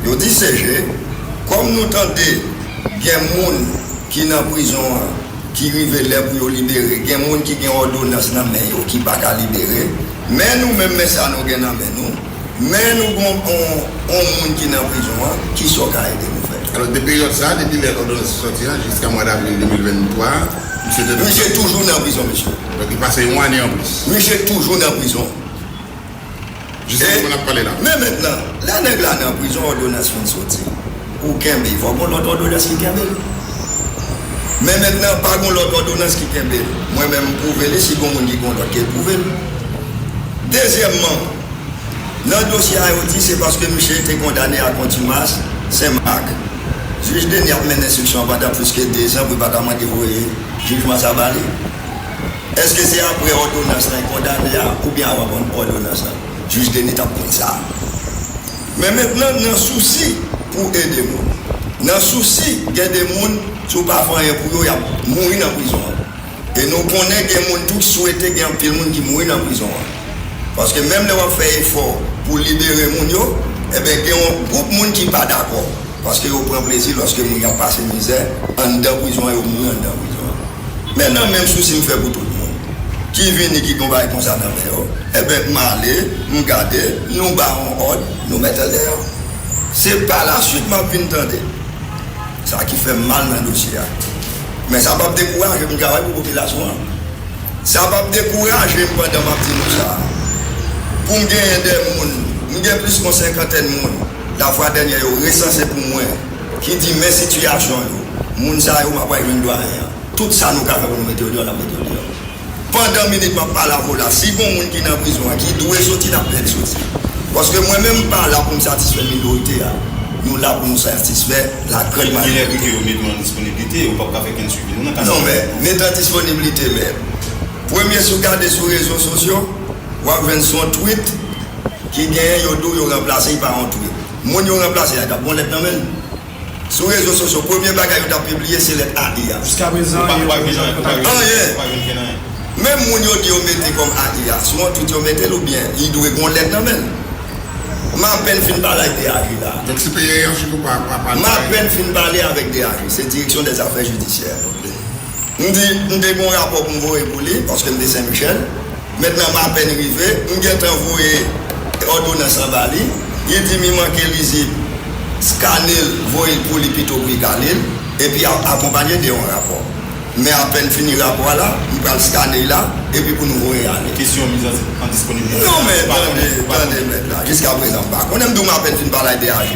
Yo di, C G, kòm nou tande gen moun ki nan prizon an, ki rive lè pou yo libere, gen moun ki gen òdonans nan men yo ki pa ka libere, men nou menm, men sa nou gen nan men nou, men nou gen yon, yon, yon moun ki nan prizon an, kisa w ka ede nou fè? Alò, de peryòd sa, depi lè òdonans soti an, jiska mwa davril de mil venntwa, misye te... Misye toujou nan prizon, mesye. Donk, li pase yon ane anplis. Misye toujou nan prizon. Jis kounye a n ap pale la. Men mentnan, lè nèg la nan prizon, òdonans fin soti, ou kenbe, fò gon lòt òdonans ki kenbe l. Men mentnan, pa gon lòt òdonans ki kenbe l. Mwen menm, m pwouve li, si gon moun ki gon lòt, ke l pwouve l. Dezyèmman, nan dosye a, yo di se paske misye te kondane a kontimas Sen Mak. Jij Denis ap mennen enstriksyon an pandan plis ke de zan pou l pa ta mande voye jijman sa ba li. Èske se apre òdonans lan, kondane a, oubyen avan òdonans lan? Jij Denis t ap konn sa. Men mentnan, nan sousi pou ede moun, nan sousi gen de moun, si w pa fè anyen pou yo, y ap mouri nan prizon an. E nou konnen gen moun tou ki swete gen anpil moun ki mouri nan prizon an. Paske menm lè w ap fè efò pou libere moun yo, enben, gen yon gwoup moun ki pa dakò. Paske yo pran plezi lòske moun yo ap pase mizè anndan prizon an, yo mouri anndan prizon an. Men nan menm sousi m fè pou tout moun ki vini, ki gon bagay konsa nan men yo, enben, m ale, m gade, nou ba yon òd, nou mete l deyò. Se pa laswit m ap vin tande. Sa ki fè m mal nan dosye a. Men sa p ap dekouraje m travay pou popilasyon an. Sa p ap dekouraje m pandan m ap di nou sa. Pou m genyen de moun, m gen plis ke yon senkantèn moun, lafwa dènyè yo resanse pou mwen, ki di men sitiyasyon yo, moun sa yo m ap pral jwenn dwayen an. Tout sa nou ka fè pou nou mete yo deyò, n ap mete yo deyò. Pandan minit m ap pale avè w la, si gon moun ki nan prizon an ki dwe soti, n ap fè l soti. Paske mwen menm m pa la pou m satisfè minorite a. Nou la pou nou satisfè la grande majorité. Gen lè pou ke yo mete w an disponiblite, ou p ap ka fè kenn swivi nou nan ka sa. Non, men, mete an disponiblite, men, premye, si w gade sou rezo sosyo, w ap jwenn se yon tweet ki genyen, yo di w yo ranplase, li pa yon tweet. Moun yo ranplase a, t ap gon lèt nan men l. Sou rezo sosyo, premye bagay yo t ap pibliye, se lèt A I a. Jiskaprezan, yo pa jwenn anyen. Anyen. Menm moun yo di yo mete kòm A I a, sou yon tweet yo mete l oubyen li dwe gon lèt nan men l. M apèn fin pale ak D A G la. Donk, se P A J ou pa, pa, pa. M apèn fin pale avèk D A G, se Direction des Affaires Judiciaires. M di, m te gen yon rapò pou m voye pou li, paske m te Sen Michèl. Mentnan, m apèn rive, m gentan voye òdonans lan ba li. Li di m li manke lizib, skane l, voye l pou li pito pou li ka li l, epi a-, akonpanye de yon rapò. Men apèn fini rapò a la, m pral skane l la, epi pou nou voye ale. Kesyon miz an, an disponiblite. Non, men tande, tande, mèt la. Jiskaprezan, m pa konnen, m di w m apèn fin pale ak D A G.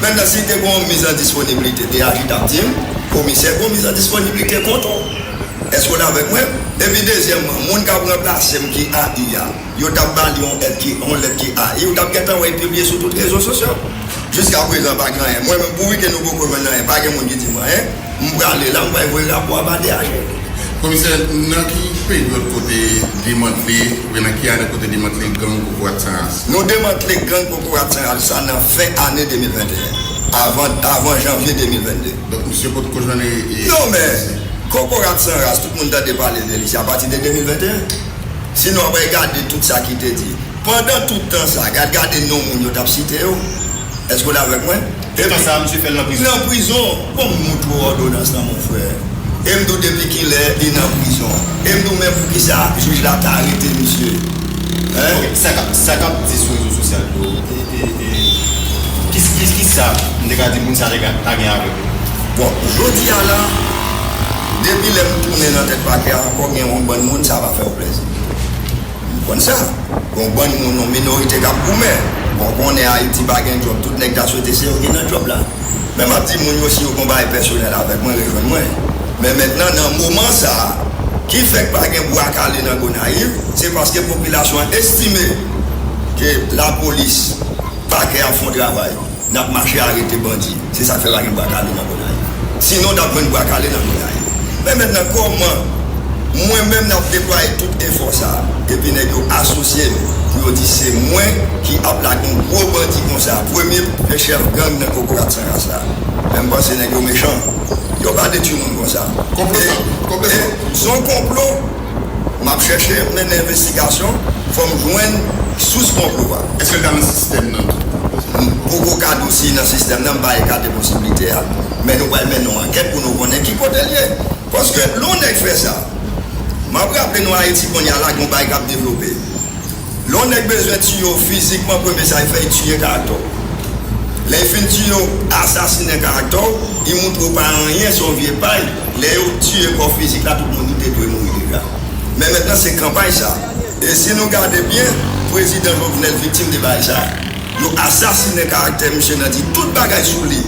Mentnan, si te gon miz an disponiblite, D A G t ap di m, komisè, gon miz an disponiblite kont ou. Èske w la avèk mwen? Epi dezyèmman, moun k ap ranplase m ki A I a, yo t ap ba li yon èd ki, yon lèt ki A I, ou t ap gentan wè l pibliye sou tout rezo sosyo. Jiskaprezan, pa gen anyen. Mwen menm, pou wi ke nou poko jwenn anyen, pa gen moun ki di m anyen. M prale la, m pral voye rapò a ba D A G. Komisè, nan ki peryòd kote demantle, oubyen nan ki ane kote demantle gang Kokorat San Ras? Nou demantle gang Kokorat San Ras sa nan fen ane de mil venteyen, avan, avan janvye de mil vennde. Donk, misye potko jwenn e, e... Non, men, Kokorat San Ras, tout moun tande pale de li, se apati de de mil venteyen. Si nou ap gade tout sa ki te di, pandan tout tan sa, gad, gade non moun yo t ap site yo. Èske w la avèk mwen? Tout tan sa, misye fè l nan prizon. Nan prizon, bon, m montre w òdonans lan, mon frè. E m di w depi kilè li nan prizon. E m di w men poukisa jij la ta arete misye. Hein? Ok, sa k ap, sa k ap di sou rezo sosyal yo, e, e, e, ki, ki, ki sa m te ka di moun sa te ka, ta gen avèk yo? Bon, jodi a la, depi lè m tounen nan tèt pakè a ankò, gen yon bann moun sa pa fè yo plèzi. M konn sa. Gon bann moun, yon minorite k ap goumen. Bon, konnen Ayiti pa gen djòb, tout nèg ta swete se yo ki nan djòb la. Men m ap di moun yo, si yo gon bagay pèsonèl avèk mwen, rejwenn mwen. Men mentnan, nan moman sa a, ki fè k pa gen bwa kale nan Gonayiv, se paske popilasyon an estime ke lapolis, pakè ap fè yon travay. N ap mache arete bandi. Se sa k fè pa gen bwa kale nan Gonayiv. Sinon, n ap jwenn bwa kale nan Gonayiv. Men mentnan, kòman mwen menm n ap deplwaye tout efò sa a, epi nèg yo asosye m pou yo di se mwen ki ap lage yon gwo bandi konsa, premye chèf gang nan Kokorat San Ras la? Men m panse nèg yo mechan. Yo pa detwi moun konsa. Konplo sa, konplo sa. E, se yon konplo. M ap chèche mennen envestigasyon, fò m jwenn sous konplo a. Èske l ta nan sistèm nan tou? M poko ka di w si nan sistèm nan, m pa ekate posiblite a. Men nou pral mennen yon ankèt pou nou konnen ki kote l ye. Paske lè yon nèg fè sa, m ap raple nou Ayiti kounye a la, gen yon bagay k ap devlope. Lè yon nèg bezwen tiye w fizikman, premye sa l fè, l tiye karaktè w. Lè l fin tiye w, asasinen karaktè w, li montre w pa anyen, se yon vye pay. Lè yo tiye kò w fizik la, tout moun te dwe mouri deja. Men mentnan, se kanpay sa. E si nou gade byen, prezidan Jovenel viktim de bagay sa. Yo asasinen karaktè misye nan di tout bagay sou li.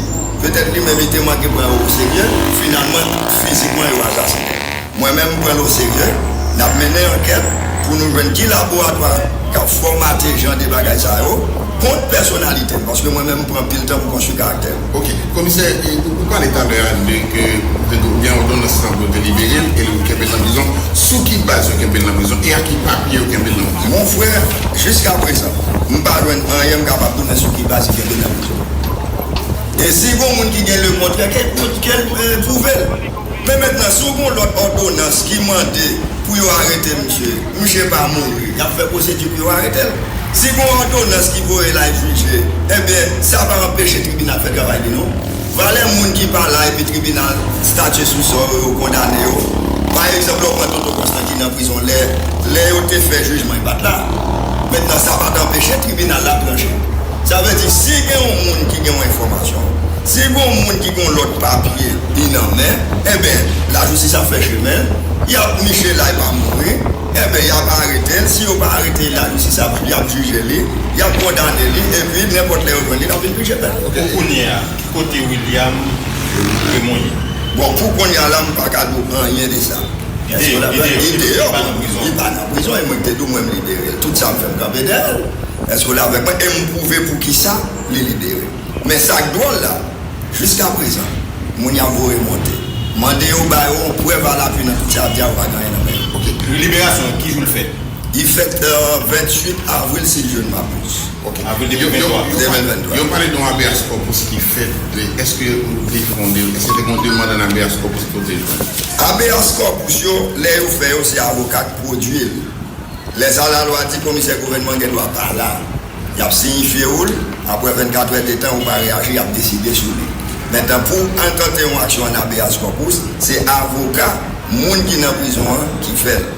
Petèt li menm li te manke pran yo oserye, finalman, fizikman yo asasinen. Mwen menm, m pran l oserye. N ap mennen ankèt pou nou jwenn ki laboratwa k ap fòmate jan de bagay sa yo kont pèsonalite m, paske mwen menm, m pran anpil tan pou konstwi karaktè m. Ok. Komisè, e, ou, ou pale talè a de ke, de, ou gen òdonans lan pou yo te libere l e ou kenbe l nan prizon. Sou ki baz yo kenbe l nan prizon e ak ki papye yo kenbe l nan prizon? Mon frè, jiskaprezan, m pa jwenn anyen m kapab tounen sou ki baz yo kenbe l nan prizon. E si gon moun ki gen lekontrè, ke l, ke l, e, pwouve l. Men mentnan, si w gen yon lòt òdonans ki mande pou yo arete misye, misye pa mouri, y ap fè pwosedi pou yo arete l. Si gen yon òdonans ki voye l al jije, ebyen, sa pa anpeche tribinal fè travay li, non. Valè moun ki pa la epi tribinal statye sou sa yo, yo kondane yo. Pa egzanp, lè w pran Toto Konstan ki nan prizon, lè, lè yo te fè jijman, li pa t la. Mentnan, sa pa t anpeche tribinal la tranche. Sa vle di, si gen yon moun ki gen yon enfòmasyon, si gen yon moun ki gen yon lòt papye li nan men, enben, lajistis ap fè chemen l, y ap niche l la, li pa mouri, enben, y ap arete l. Si yo pa arete l, lajistis ap, y ap jije li, y ap kondane li, epi nenpòt lè yo jwenn li, l ap vin pije pèn. Pou kounye a, ki kote William Raymond ye? Bon, pou kounye a la, m pa ka di w anyen de sa. Li deyò, li deyò, li pa nan prizon. Li pa nan prizon, e mwen ki te di w, mwen, m libere l. Tout sa m fè, m kanpe dèyè l. Èske w la avèk mwen? E m pwouve poukisa li libere. Men sa k dwòl la, jiskaprezan, moun y ap voye monte, mande yo ba yo yon prèv alapui nan tout sa y ap di a, yo pa gen anyen nan men yo. Ok, liberasyon an, ki jou l fèt? Li fèt, euh, venntuit avril, si je ne m'abuse. Ok. Avril de mil venntwa. Yo, yo, yo, de mil venntwa. Yo pale de yon habeas corpus ki fèt, de, èske ou te fè yon de-, èske te gen yon demann an habeas corpus ki te jwenn? Habeas corpus yo, lè yo fè yo, se avoka k pwodui l. Lè sa lalwa di komisè gouvènman gen dwa pa la, y ap siyifye ou l, apre vennkatrè de tan ou pa reyaji, y ap deside sou li. Mentnan pou entante yon aksyon an habeas corpus, se avoka moun ki nan prizon an ki fè l.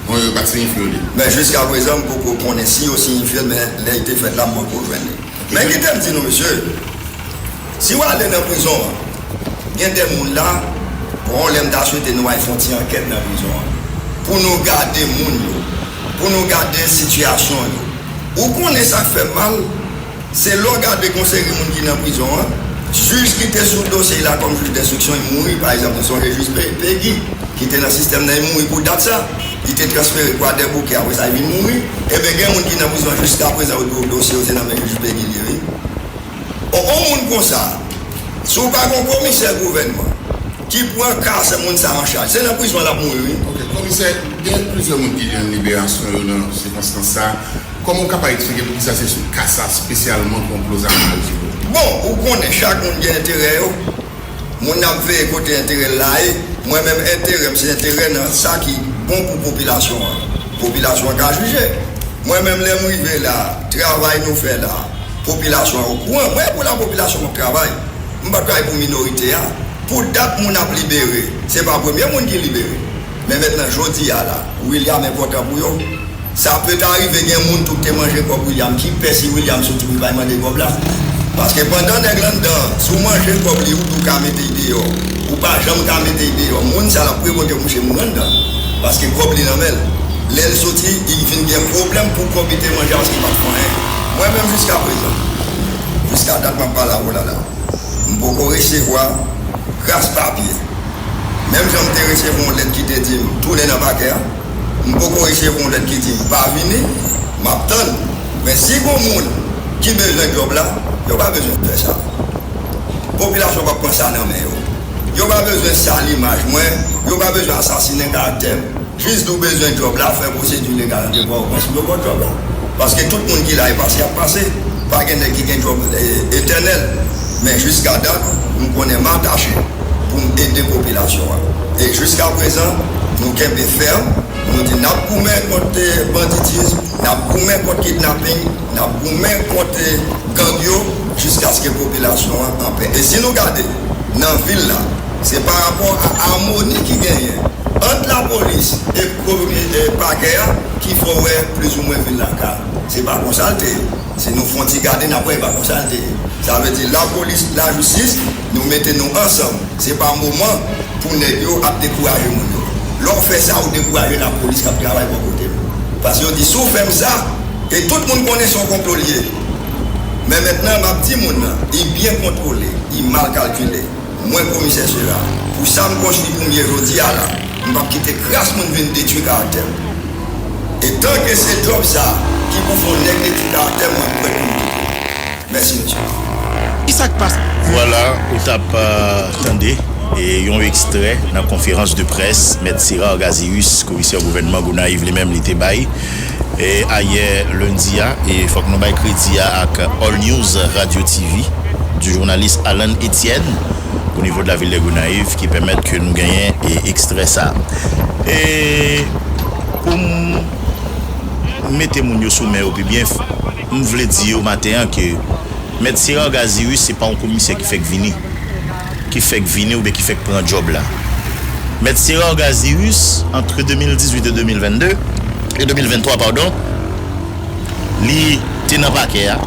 Bon, yo pa t siyifye w li. Men jiskaprezan, m poko konnen si yo siyifye l, men lè l te fèt la, m poko jwenn li. Men kite m di nou, mesye, si w ale nan prizon an, gen de moun la, bon, lè m ta swete nou al fè yon ti ankèt nan prizon an, pou nou gade moun yo, pou nou gade sitiyasyon yo. Ou konnen sa k fè m mal? Se lè w gade gen yon seri moun ki nan prizon an, jij ki te sou dosye la kòm jij denstriksyon, li mouri. Pa egzanp, nou sonje jij Pe-, Pegi, ki te nan sistèm nan, li mouri pou dat sa. Li te transfere Kwadèboukè, apre sa, li vin mouri. Ebyen, gen moun ki nan prizon an jiskaprezan, yo di w dosye yo se nan men jij Pegi li ye, wi. On, on moun konsa, si w pa gen yon komisè gouvènman ki pran ka sa moun sa an chaj, se nan prizon l ap mouri, wi. Ok, komisè, gen plizyè moun ki jwenn liberasyon yo nan sikonstans sa. Kòman w kapab eksplike poukisa se sou ka sa espesyalman ke w ploze analize yo? Bon, ou konnen chak moun gen enterè yo. Moun nan ap veye kote enterè l la ye. Mwen menm, enterè m se enterè nan sa ki bon pou popilasyon an. Popilasyon an ka jije. Mwen menm, lè m rive la, travay nou fè la, popilasyon an okouran. Mwen, pou lapopilasyon m ap travay. M pa t travay pou minorite a. Pou dat moun ap libere, se pa premye moun ki libere. Men mentnan, jodi a la, William enpòtan pou yo. Sa pèt arive gen moun tou ki te manje kòb William, ki pè si William soti pou li pa mande kòb la. Paske pandan nèg la anndan, si w manje kòb li, ou tou ka mete l deyò. Ou pa janm ka mete l deyò. Moun sa l ap rekonèt mouche moun anndan. Paske kòb li nan men l. Lè l soti, li vin gen pwoblèm pou kòb li te manje a paske li pa t fè anyen. Mwen menm jiskaprezan, jiska dat m ap pale avè w la la, m poko resevwa kras papye. Menm jan m te resevwa yon lèt ki te di m tounen nan pakè a, m poko resevwa yon lèt ki di m pa vini, m ap tann. Men si gon moun ki bezwen djòb la, yo pa bezwen fè sa. Popilasyon p ap pran sa nan men yo. Yo pa bezwen sal imaj mwen, yo pa bezwen asasinen karaktè m. Jis di w bezwen djòb la, fè pwosedi legal an devan w pran sou yo ba w djòb la. Paske tout moun ki la e pase ap pase. Pa gen nèg ki gen djòb, eh, etènèl. Men jiska dat, m konnen m atache pou m ede popilasyon an. E jiskaprezan, nou kenbe fèm, nou di n ap goumen kont, eh, banditis, n ap goumen kont kidnaping, n ap goumen kont, eh, gang yo, jiskaske popilasyon an anpè. E si nou gade, nan vil la, se pa rapò a amoni ki genyen ant lapolis e komi-, e pakè a ki fè w wè plizoumwen vil la kalm. Se pa konsa l te ye. Si nou fè yon ti gade, n ap wè e pa konsa l te ye. Sa vle di lapolis, lajistis, nou mete nou ansanm. Se pa moman pou nèg yo ap dekouraje moun yo. Lè w fè sa, ou dekouraje lapolis k ap travay bò kote nou. Paske yo di, si w fè m sa, e tout moun konnen se yon konplo l ye. Men mentnan, m ap di moun nan, li byen kontwole, li mal kalkile. Mwen, komisè Sera, pou sa m konstwi pou m ye jodi a la, m p ap kite kras moun vin detwi karaktè m. E tanke se djòb sa ki pou fè yon nèg detwi karaktè m, mwen prè pou m kite. Mèsi, mesye. Ki sa k pase? Vwala, ou t ap, euh, tande, e, yon ekstrè nan konferans de près Mèt Sérard Gazius, komisè gouvènman Gonayiv, li menm li te bay, e, ayè lendi a, e fòk nou bay kredi a ak All News Radio T V, di jounalis Alan Etienne, o nivo de la vil de Gonayiv, ki pèmèt ke nou genyen, e, ekstrè sa. E pou m mete moun yo sou men yo pi byen, m vle di yo maten an ke Mèt Sérard Gazius se pa yon komisè ki fèk vini, ki fèk vini oubyen ki fèk pran djòb la. Mèt Sérard Gazius, entre deux mille dix-huit et deux mille vingt-deux, et deux mille vingt-trois, pardon, li te nan pakè a,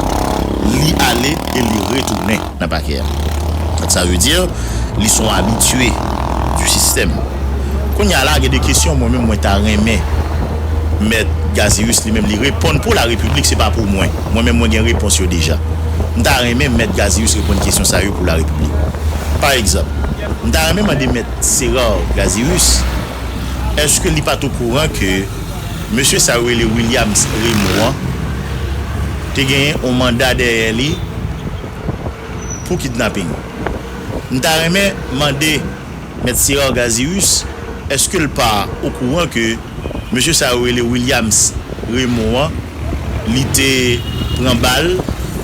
li ale e li retounen nan pakè a. Sa vle di, li se yon abitye du système. Kounye a la, gen de kesyon mwen menm mwen ta renmen Mèt Gazius li menm li reponn pou la repiblik, se pa pou mwen. Mwen menm mwen gen repons yo deja. M ta renmen Mèt Gazius reponn kesyon sa yo pou la repiblik. Pa egzanp, m ta renmen mande Mèt Sérard Gazius, èske li pa t okouran ke mesye sa yo rele Williams Raymond an te genyen yon manda dèyè li pou kidnaping. M ta renmen mande Mèt Serard Gazirus, èske l pa okouran ke mesye sa yo rele Williams Raymond an, li te pran bal,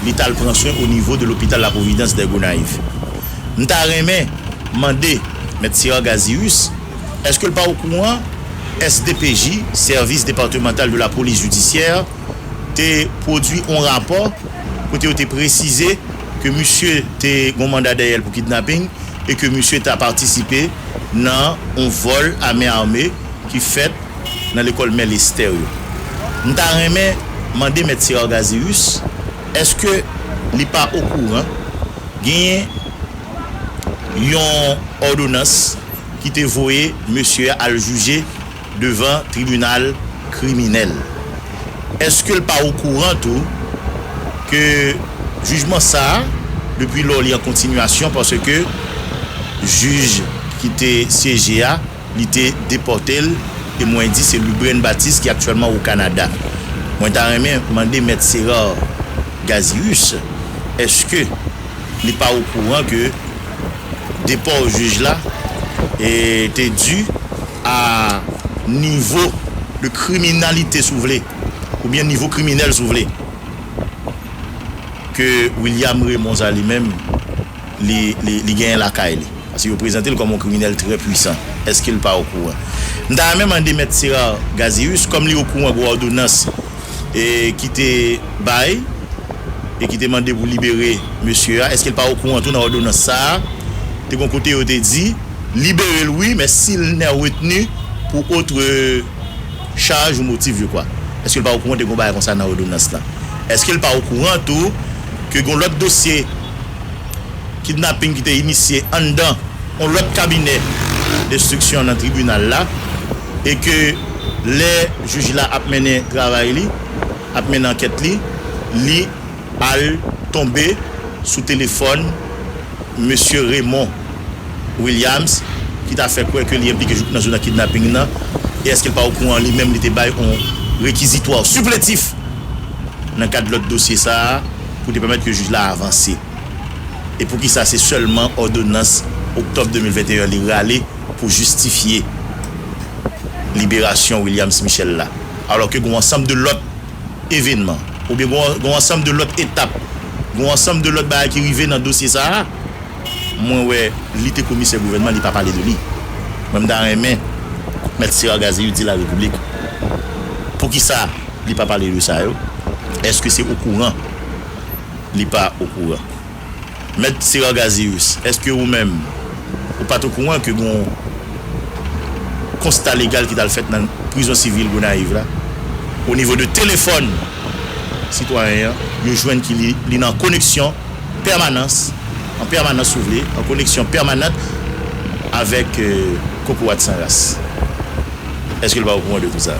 li t al pran swen o nivo de lopital La Providence de Gonayiv? M ta renmen mande Mèt Serard Gazirus, èske l pa okouran S D P J, Service Départemental de la Police Judiciaire, te pwodui yon rapò kote yo te presize ke misye te gon manda dèyè l pou kidnaping e ke misye ta patisipe nan yon vòl a men ame ki fèt nan lekòl Mè Lestè yo. M ta renmen mande Mèt Serard Gazirus, èske li pa okouran genyen yon òdonans ki te voye mesye a al jije devan tribinal kriminèl? Èske l pa okouran tou ke jijman sa a, depi lò, li an kontinyasyon paske jij ki te syeje a, li te depòte l, e mwen di se Lubren Baptiste ki aktyèlman o Kanada. Mwen ta renmen mande Mèt Serard Gazirus, èske li pa okouran ke depò jij la e te di a nivo de kriminalite, si w vle, oubyen nivo kriminèl, si w vle, ke William Raymond sa li menm, li, li, li genyen lakay li. Paske yo prezante l kòm yon kriminèl trè pwisan. Èske l pa okouran? M ta renmen mande Mèt Serard Gazirus, kòm li okouran gwo òdonans e ki te bay e ki te mande pou libere mesye a, èske l pa okouran tou nan òdonans sa a, te gon kote yo te di, libere l wi, men s'il n'est retenu pour autre charge ou motif, je crois. Èske l pa okouran te gon bagay konsa nan òdonans lan? Èske l pa okouran tou ke gon lòt dosye kidnaping ki te inisye anndan yon lòt kabinè denstriksyon nan tribinal la, e ke lè jij la ap mennen travay li, ap mennen ankèt li, li al tonbe sou telefòn mesye Raymond Williams, ki ta fè kwè ke li enplike jouk nan zòn nan kidnaping nan, e èske l pa okouran li menm li te bay yon rekizitwa sipletif nan kad lòt dosye sa a pou te pèmèt ke jij la avanse? E poukisa se sèlman òdonans oktòb de mil venteyen an li rale pou jistifye liberasyon Williams Michel la, alò ke gen yon ansanm de lòt evènman, oubyen gen yon, gen yon ansanm de lòt etap, gen yon ansanm de lòt bagay ki rive nan dosye sa a? Mwen wè li te komisè gouvènman, li pa pale de li. Mwen, m ta renmen Mèt Sera Gazéus di Larepiblik poukisa li pa pale de sa yo. Èske se okouran li pa okouran? Mèt Sera Gazéus, èske ou menm, ou pa t okouran ke gon konsta legal ki t al fèt nan prizon sivil Gonayiv la, o nivo de telefòn sitwayen an, yo jwenn ki li, li nan koneksyon pèmanans, an pèmanans, si w vle, an koneksyon pèmanant avèk, euh, Kokorat San Ras? Èske l pa okouran de tou sa?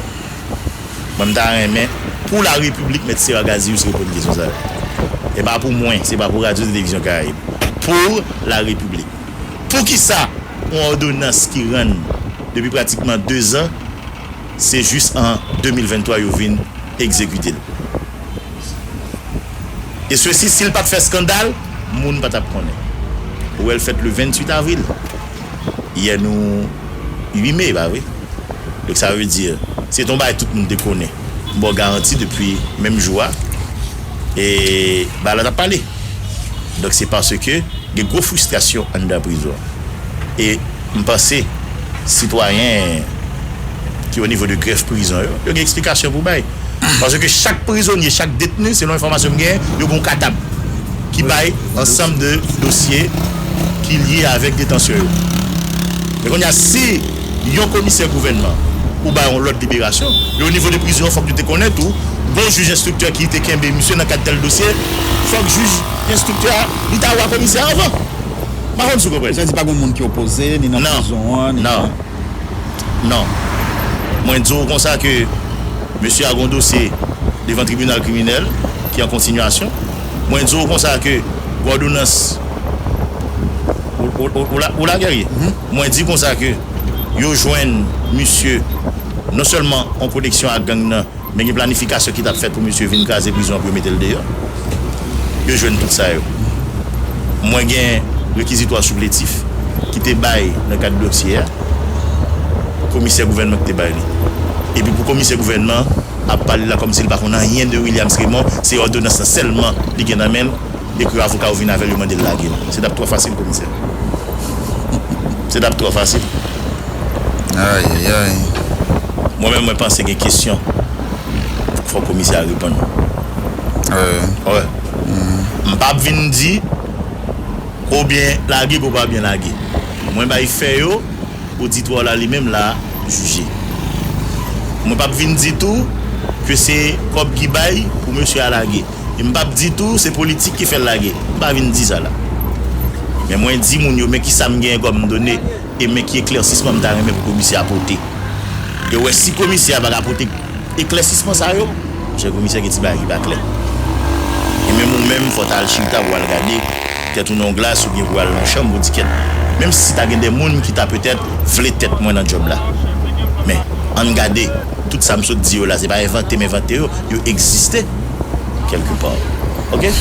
Mwen, m ta renmen, pou Larepiblik, Mèt Sera Gazéus reponn kesyon sa yo. E pa pou mwen, se pa pou Radyo Televizyon Karayib. Pou Larepiblik. Poukisa yon òdonans ki rann depi pratikman de zan, se jis an de mil venntwa yo vin egzekite l? E sesi, si l pa t fè eskandal, moun pa t ap konnen. Ou wè l fèt le venntuit avril. Yè nou uit me, pa vre? Donk, sa vle di, se t on bagay tout moun te konnen. M ba w garanti depi menm jou a, e bagay la t ap pale. Donk, se paske gen gwo fristrasyon anndan prizon an. E m panse sitwayen ki o nivo de grèf prizon yo, yo gen eksplikasyon pou bay. Paske chak prizonye, chak detni, selon enfòmasyon m genyen, yo gen yon katab ki bay ansanm de dosye ki lye avèk detansyon yo. Men kounye a, si yon komisè gouvènman ou bay yon lòd liberasyon, men o nivo de prizon an, fòk yo te konnen tou, gon jij enstriktè ki te kenbe misye nan kad tèl dosye, fòk jij enstriktè a, li ta wè komisè a anvan. M pa konn si w konprann. Sa di pa gon moun ki opoze, ni nan prizon an, ni nan. Non. Mwen di w konsa ke mesye a gon dosye devan tribinal kriminèl ki an kontinyasyon. Mwen di w konsa ke gon òdonans, ou, ou, ou, ou la, ou la, Guerrier? Mwen di konsa ke yo jwenn misye non sèlman an koneksyon ak gang nan, men gen planifikasyon ki t ap fèt pou misye vin kraze prizon an pou yo mete l deyò. Yo jwenn tout sa yo. Mwen gen rekizitwa sipletif ki te bay nan kad dosye a, komisè gouvènman ki te bay li. Epi pou komisè gouvènman ap pale la kòmsi li pa konn anyen de Williams Raymond, se òdonans lan sèlman li gen nan men l, epi avoka yo vin avè l, yo mande l lage l. Se t ap twò fasil, komisè. Se t ap twò fasil. Ayayay. Mwen menm, mwen panse gen kesyon fò komisè a reponn. Wè. Wè. M p ap vin di ou byen lage ke ou pa byen lage. Mwen bay fè yo, oditwa w la li menm la jije. Mwen p ap vin di tou ke se kòb ki bay pou mesye a lage. E m p ap di tou se politik ki fè l lage. M pa vin di sa la. Men mwen di moun yo men kisa m genyen kòm done e men ki eklèsisman m ta renmen pou komisè a pote. E w wè si komisè a pa ka pote eklèsisman sa yo, monchè komisè gen ti bagay ki pa klè. E menm ou menm fò w ta al chita pou w al gade tèt ou nan yon glas oubyen pou w al nan yon chanm pou w di kèt. Menm si ta gen de moun ki ta petèt vle tèt mwen nan djòb la. Men, ann gade, tout sa m sot di yo la, se pa envante m envante yo, yo egziste kèlkepa. Oke?